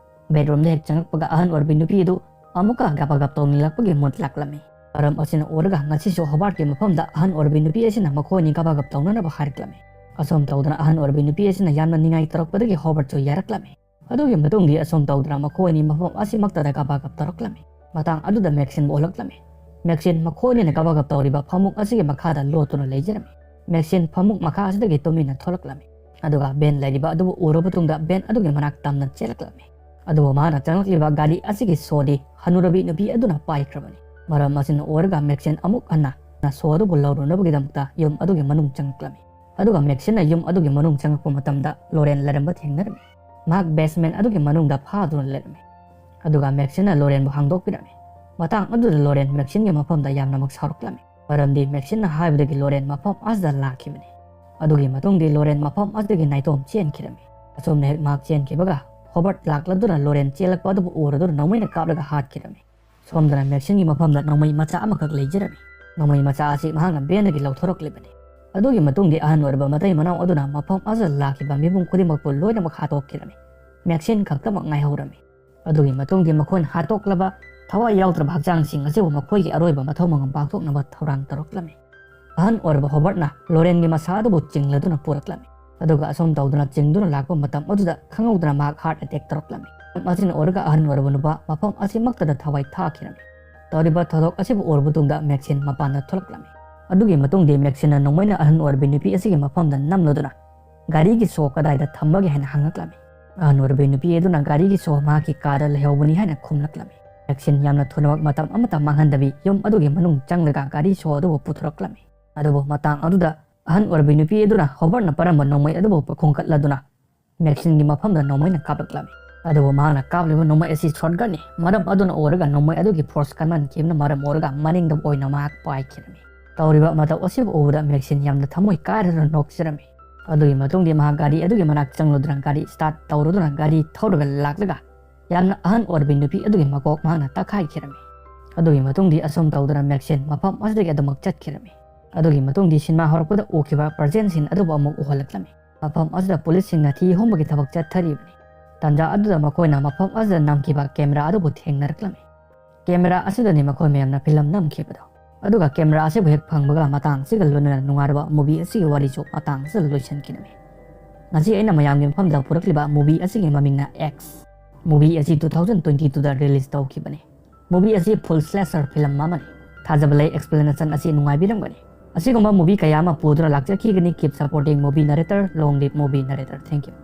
ꯕꯦꯗꯔꯨꯝꯗ ꯍꯦꯛ ꯆꯪꯉꯛꯄꯒ ꯑꯍꯟ ꯑꯣꯏꯔꯕꯤ ꯅꯨꯄꯤ ꯑꯗꯨ ꯑꯃꯨꯛꯀ ꯒꯕ ꯒꯕ ꯇꯧꯅꯤꯡꯂꯛꯄꯒꯤ ꯃꯨꯠ ꯂꯥꯛꯂꯝꯃꯤ꯫ ꯃꯔꯝ ꯑꯁꯤꯅ ꯎꯔꯒ ꯉꯁꯤꯁꯨ ꯍꯣꯕꯥꯔꯠꯀꯤ ꯃꯐꯝꯗ ꯑꯍꯟ ꯑꯣꯏꯔꯕꯤ ꯅꯨꯄꯤ ꯑꯁꯤꯅ ꯃꯈꯣꯏ ꯑꯅꯤ ꯒꯕ ꯒꯕ ꯇꯧꯅꯅꯕ ꯍꯥꯏꯔꯛꯂꯝꯃꯤ꯫ ꯑꯁꯨꯝ ꯇꯧꯗꯅ ꯑꯍꯟ ꯑꯣꯏꯔꯕꯤ ꯅꯨꯄꯤ ꯑꯁꯤꯅ ꯌꯥꯝꯅ ꯅꯤꯡꯉꯥꯏ ꯇꯧꯔꯛꯄꯗꯒꯤ ꯍꯣꯕꯥꯔꯠꯁꯨ ꯌꯥꯔꯛꯂꯝꯃꯤ꯫ ꯑꯗꯨꯒꯤ ꯃꯇꯨꯡꯗꯤ ꯑꯁꯨꯝ ꯇꯧꯗꯅ ꯃꯈꯣꯏ ꯑꯅꯤ ꯃꯐꯝ ꯑꯁꯤꯃꯛꯇꯗ ꯒꯕ ꯒꯕ ꯇꯧꯔꯛꯂꯝꯃꯤ꯫ ꯃꯇꯥꯡ ꯑꯗꯨꯗ ꯃꯦꯛꯁꯤꯟꯕꯨ ꯎꯍꯜꯂꯛꯂꯝꯃꯤ꯫ ꯃꯦꯛꯁꯤꯟ ꯃꯈꯣꯏ ꯑꯅꯤꯅ ꯒꯕ ꯒꯕ ꯇꯧꯔꯤꯕ ꯐꯃꯨꯡ ꯑꯁꯤꯒꯤ ꯃꯈꯥꯗ ꯂꯣꯠꯇꯨꯅ ꯂꯩꯖꯔꯝꯃꯤ꯫ ꯃꯦꯛꯁꯤꯟ ꯐꯃꯨꯡ ꯃꯈꯥ ꯑꯁꯤꯗꯒꯤ ꯇꯨꯃꯤꯟꯅ ꯊꯣꯛꯂꯛꯂꯝꯃꯤ꯫ ꯑꯗꯨꯒ ꯕꯦꯟ ꯂꯩꯔꯤꯕ ꯑꯗꯨꯕꯨ ꯎꯔꯕ ꯃꯇꯨꯡꯗ ꯕꯦꯟ ꯑꯗꯨꯒꯤ ꯃꯅꯥꯛ ꯇꯝꯅ ꯆꯦꯜꯂꯛꯂꯝꯃꯤ꯫ ꯑꯗꯨꯕꯨ ꯃꯍꯥꯛꯅ ꯆꯪꯂꯛꯂꯤꯕ ꯒꯥꯔꯤ ꯑꯁꯤꯒꯤ ꯁꯣꯗꯤ ꯍꯅꯨꯔꯕꯤ ꯅꯨꯄꯤ ꯑꯗꯨꯅ ꯄꯥꯏꯈ꯭ꯔꯕꯅꯤ꯫ ꯃꯔꯝ ꯑꯁꯤꯅ ꯎꯔꯒ ꯃꯦꯛꯁꯤꯟ ꯑꯃꯨꯛ ꯍꯟꯅ ꯁꯣ ꯑꯗꯨꯕꯨ ꯂꯧꯔꯨꯅꯕꯒꯤꯗꯃꯛꯇ ꯌꯨꯝ ꯑꯗꯨꯒꯤ ꯃꯅꯨꯡ ꯆꯪꯂꯛꯂꯝꯃꯤ꯫ ꯑꯗꯨꯒ ꯃꯦꯛꯁꯤꯟꯅ ꯌꯨꯝ ꯑꯗꯨꯒꯤ ꯃꯅꯨꯡ ꯆꯪꯂꯛꯄ ꯃꯇꯝꯗ ꯂꯣꯔꯦꯟ ꯂꯩꯔꯝꯕ ꯊꯦꯡꯅꯔꯝꯃꯤ꯫ ꯃꯍꯥꯛ ꯕꯦꯁꯃꯦꯟ ꯑꯗꯨꯒꯤ ꯃꯅꯨꯡꯗ ꯐꯥꯗꯨꯅ ꯂꯩꯔꯝꯃꯤ꯫ ꯑꯗꯨꯒ ꯃꯦꯛꯁꯤꯟꯅ ꯂꯣꯔꯦꯟꯕꯨ ꯍꯥꯡꯗꯣꯛꯄꯤꯔꯝꯃꯤ꯫ ꯃꯇꯥꯡ ꯑꯗꯨꯗ ꯂꯣꯔꯦꯟ ꯃꯦꯛꯁꯤꯟꯒꯤ ꯃꯐꯝꯗ ꯌꯥꯝꯅꯃꯛ ꯁꯥꯎꯔꯛꯂꯝꯃꯤ꯫ ꯃꯔꯝꯗꯤ ꯃꯦꯛꯁꯤꯟꯅ ꯍꯥꯏꯕꯗꯒꯤ ꯂꯣꯔꯦꯟ ꯃꯐꯝ ꯑꯁꯤꯗ ꯂꯥꯛꯈꯤꯕꯅꯤ꯫ ꯑꯗꯨꯒꯤ ꯃꯇꯨꯡꯗꯤ ꯂꯣꯔꯦꯟ ꯃꯐꯝ ꯑꯁꯤꯗꯒꯤ ꯅꯥꯏꯇꯣꯝ ꯆꯦꯟꯈꯤꯔꯝꯃꯤ꯫ ꯑꯁꯨꯝꯅ ꯍꯦꯛ ꯃꯍꯥꯛ ꯆꯦꯟꯈꯤꯕꯒ ꯍꯣꯕꯔꯠ ꯂꯥꯛꯂꯗꯨꯅ ꯂꯣꯔꯦꯟ ꯆꯦꯜꯂꯛꯄ ꯑꯗꯨꯕꯨ ꯎꯔꯗꯨꯅ ꯅꯣꯡꯃꯩꯅ ꯀꯥꯞꯂꯒ ꯍꯥꯠꯈꯤꯔꯝꯃꯤ꯫ ꯁꯣꯝꯗꯅ ꯃꯦꯛꯁꯤꯟꯒꯤ ꯃꯐꯝꯗ ꯅꯣꯡꯃꯩ ꯃꯆꯥ ꯑꯃꯈꯛ ꯂꯩꯖꯔꯝꯃꯤ꯫ ꯅꯣꯡꯃꯩ ꯃꯆꯥ ꯑꯁꯤ ꯃꯍꯥꯛꯅ ꯕꯦꯟꯗꯒꯤ ꯂꯧꯊꯣꯔꯛꯂꯤꯕꯅꯤ꯫ ꯑꯗꯨꯒꯤ ꯃꯇꯨꯡꯗꯤ ꯑꯍꯟ ꯑꯣꯏꯔꯕ ꯃꯇꯩ ꯃꯅꯥꯎ ꯑꯗꯨꯅ ꯃꯐꯝ ꯑꯁꯤꯗ ꯂꯥꯛꯈꯤꯕ ꯃꯤꯄꯨꯝ ꯈꯨꯗꯤꯡꯃꯛꯄꯨ ꯂꯣꯏꯅꯃꯛ ꯍꯥꯠꯇꯣꯛꯈꯤꯔꯝꯃꯤ꯫ ꯃꯦꯛꯁꯤꯟ ꯈꯛꯇꯃꯛ ꯉꯥꯏꯍꯧꯔꯝꯃꯤ꯫ ꯑꯗꯨꯒꯤ ꯃꯇꯨꯡꯗꯤ ꯃꯈꯣꯏꯅ ꯍꯥꯠꯇꯣꯛꯂꯕ ꯊꯋꯥꯏ ꯌꯥꯎꯗ꯭ꯔꯕ ꯍꯛꯆꯥꯡꯁꯤꯡ ꯑꯁꯤꯕꯨ ꯃꯈꯣꯏꯒꯤ ꯑꯔꯣꯏꯕ ꯃꯊꯧ ꯃꯉꯝ ꯄꯥꯡꯊꯣꯛꯅꯕ ꯊꯧꯔꯥꯡ ꯇꯧꯔꯛꯂꯝꯃꯤ꯫ ꯑꯍꯟ ꯑꯣꯏꯔꯕ ꯍꯣꯕꯔꯠꯅ ꯂꯣꯔꯦꯟꯒꯤ ꯃꯁꯥ ꯑꯗꯨꯕꯨ ꯆꯤꯡꯂꯗꯨꯅ ꯄꯨꯔꯛꯂꯝꯃꯤ꯫ ꯑꯗꯨꯒ ꯑꯁꯨꯝ ꯇꯧꯗꯨꯅ ꯆꯤꯡꯗꯨꯅ ꯂꯥꯛꯄ ꯃꯇꯝ ꯑꯗꯨꯗ ꯈꯪꯍꯧꯗꯅ ꯃꯍꯥꯛ ꯍꯥꯔꯠ ꯑꯦꯇꯦꯛ ꯇꯧꯔꯛꯂꯝꯃꯤ꯫ ꯃꯔꯝ ꯑꯁꯤꯅ ꯑꯣꯏꯔꯒ ꯑꯍꯟ ꯑꯣꯏꯔꯕ ꯅꯨꯄꯥ ꯃꯐꯝ ꯑꯁꯤꯃꯛꯇꯗ ꯊꯋꯥꯏ ꯊꯥꯈꯤꯔꯝꯃꯤ꯫ ꯇꯧꯔꯤꯕ ꯊꯧꯗꯣꯛ ꯑꯁꯤꯕꯨ ꯎꯔꯕ ꯃꯇꯨꯡꯗ ꯃꯦꯛꯁꯤꯟ ꯃꯄꯥꯟꯗ ꯊꯣꯛꯂꯛꯂꯝꯃꯤ꯫ ꯑꯗꯨꯒꯤ ꯃꯇꯨꯡꯗꯤ ꯃꯦꯛꯁꯤꯟꯅ ꯅꯣꯡꯃꯩꯅ ꯑꯍꯟ ꯑꯣꯏꯔꯕꯤ ꯅꯨꯄꯤ ꯑꯁꯤꯒꯤ ꯃꯐꯝꯗ ꯅꯝꯂꯗꯨꯅ ꯒꯥꯔꯤꯒꯤ ꯁꯣ ꯀꯗꯥꯏꯗ ꯊꯝꯕꯒꯦ ꯍꯥꯏꯅ ꯍꯪꯂꯛꯂꯝꯃꯤ꯫ ꯑꯍꯟ ꯑꯣꯏꯔꯕꯤ ꯅꯨꯄꯤ ꯑꯗꯨꯅ ꯒꯥꯔꯤꯒꯤ ꯁꯣ ꯃꯍꯥꯛꯀꯤ ꯀꯥꯗ ꯂꯩꯍꯧꯕꯅꯤ ꯍꯥꯏꯅ ꯈꯨꯝꯂꯛꯂꯝꯃꯤ꯫ ꯃꯦꯛꯁꯤꯟ ꯌꯥꯝꯅ ꯊꯨꯅꯃꯛ ꯃꯇꯝ ꯑꯃꯠꯇ ꯃꯥꯡꯍꯟꯗꯕꯤ ꯌꯨꯝ ꯑꯗꯨꯒꯤ ꯃꯅꯨꯡ ꯆꯪꯂꯒ ꯒꯥꯔꯤ ꯁꯣ ꯑꯗꯨꯕꯨ ꯄꯨꯊꯣꯔꯛꯂꯝꯃꯤ꯫ ꯑꯗꯨꯕꯨ ꯃꯇꯥꯡ ꯑꯗꯨꯗ ꯑꯍꯟ ꯑꯣꯏꯔꯕꯤ ꯅꯨꯄꯤ ꯑꯗꯨꯅ ꯍꯣꯕꯔꯠꯅ ꯄꯥꯏꯔꯝꯕ ꯅꯣꯡꯃꯩ ꯑꯗꯨꯕꯨ ꯈꯣꯡꯒꯠꯂꯗꯨꯅ ꯃꯦꯛꯁꯤꯟꯒꯤ ꯃꯐꯝꯗ ꯅꯣꯡꯃꯩꯅ ꯀꯥꯞꯂꯛꯂꯝꯃꯤ꯫ ꯑꯗꯨꯕꯨ ꯃꯍꯥꯛꯅ ꯀꯥꯞꯂꯤꯕ ꯅꯣꯡꯃꯩ ꯑꯁꯤ ꯁꯣꯠꯒꯟꯅꯤ꯫ ꯃꯔꯝ ꯑꯗꯨꯅ ꯑꯣꯏꯔꯒ ꯅꯣꯡꯃꯩ ꯑꯗꯨꯒꯤ ꯐꯣꯔꯁ ꯀꯟꯃꯟꯈꯤꯕꯅ ꯃꯔꯝ ꯑꯣꯏꯔꯒ ꯃꯅꯤꯡꯗ ꯑꯣꯏꯅ ꯃꯍꯥꯛ ꯄꯥꯏꯈꯤꯔꯝꯃꯤ꯫ ꯇꯧꯔꯤꯕ ꯃꯇꯧ ꯑꯁꯤꯕꯨ ꯎꯕꯗ ꯃꯦꯛꯁꯤꯟ ꯌꯥꯝꯅ ꯊꯃꯣꯏ ꯀꯥꯏꯔꯗꯨꯅ ꯅꯣꯛꯆꯔꯝꯃꯤ꯫ ꯑꯗꯨꯒꯤ ꯃꯇꯨꯡꯗꯤ ꯃꯍꯥꯛ ꯒꯥꯔꯤ ꯑꯗꯨꯒꯤ ꯃꯅꯥꯛ ꯆꯪꯂꯗꯨꯅ ꯒꯥꯔꯤ ꯁ꯭ꯇꯥꯔꯠ ꯇꯧꯔꯗꯨꯅ ꯒꯥꯔꯤ ꯊꯧꯔꯒ ꯂꯥꯛꯂꯒ ꯌꯥꯝꯅ ꯑꯍꯟ ꯑꯣꯏꯔꯕꯤ ꯅꯨꯄꯤ ꯑꯗꯨꯒꯤ ꯃꯀꯣꯛ ꯃꯍꯥꯛꯅ ꯇꯛꯈꯥꯏꯈꯤꯔꯝꯃꯤ꯫ ꯑꯗꯨꯒꯤ ꯃꯇꯨꯡꯗꯤ ꯑꯁꯨꯝ ꯇꯧꯗꯨꯅ ꯃꯦꯛꯁꯤꯟ ꯃꯐꯝ ꯑꯁꯤꯗꯒꯤ ꯑꯗꯨꯃꯛ ꯆꯠꯈꯤꯔꯝꯃꯤ꯫ ꯑꯗꯨꯒꯤ ꯃꯇꯨꯡꯗꯤ ꯁꯤꯅꯦꯃꯥ ꯍꯧꯔꯛꯄꯗ ꯎꯈꯤꯕ present scene ꯑꯗꯨꯕꯨ ꯑꯃꯨꯛ ꯎꯍꯜꯂꯛꯂꯝꯃꯤ꯫ ꯃꯐꯝ ꯑꯁꯤꯗ ꯄꯨꯂꯤꯁꯁꯤꯡꯅ ꯊꯤ ꯍꯨꯝꯕꯒꯤ ꯊꯕꯛ ꯆꯠꯊꯔꯤꯕꯅꯤ꯫ ꯇꯥꯟꯖꯥ ꯑꯗꯨꯗ ꯃꯈꯣꯏꯅ ꯃꯐꯝ ꯑꯁꯤꯗ ꯅꯝꯈꯤꯕ ꯀꯦꯃꯦꯔꯥ ꯑꯗꯨꯕꯨ ꯊꯦꯡꯅꯔꯛꯂꯝꯃꯤ꯫ ꯀꯦꯃꯦꯔꯥ ꯑꯁꯤꯗꯅꯤ ꯃꯈꯣꯏ ꯃꯌꯥꯝꯅ ꯐꯤꯂꯝ ꯅꯝꯈꯤꯕꯗꯣ꯫ ꯑꯗꯨꯒ ꯀꯦꯃꯦꯔꯥ ꯑꯁꯤꯕꯨ ꯍꯦꯛ ꯐꯪꯕꯒ ꯃꯇꯥꯡ ꯑꯁꯤꯒ ꯂꯣꯏꯅꯅ ꯅꯨꯡꯉꯥꯏꯔꯕ movie ꯑꯁꯤꯒꯤ ꯋꯥꯔꯤꯁꯨ ꯃꯇꯥꯡ ꯑꯁꯤꯗ ꯂꯣꯏꯁꯤꯟꯈꯤꯅꯕꯅꯤ꯫ ꯉꯁꯤ ꯑꯩꯅ ꯃꯌꯥꯝꯒꯤ ꯃꯐꯝꯗ ꯄꯨꯔꯛꯂꯤꯕ movie ꯑꯁꯤꯒꯤ ꯃꯃꯤꯡꯅ X꯫ Movie ꯑꯁꯤ two thousand twenty twoꯗ release ꯇꯧꯈꯤꯕꯅꯤ꯫ Movie ꯑꯁꯤ full slasher film ꯑꯃꯅꯤ꯫ ꯊꯥꯖꯕ ꯂꯩ explanation ꯑꯁꯤ ꯅꯨꯡꯉꯥꯏꯕꯤꯔꯝꯒꯅꯤ꯫ ꯑꯁꯤꯒꯨꯝꯕ movie ꯀꯌꯥ ꯑꯃ ꯄꯨꯗꯨꯅ ꯂꯥꯛꯆꯈꯤꯒꯅꯤ꯫ Keep supporting movie narrator, long live movie narrator, thank you꯫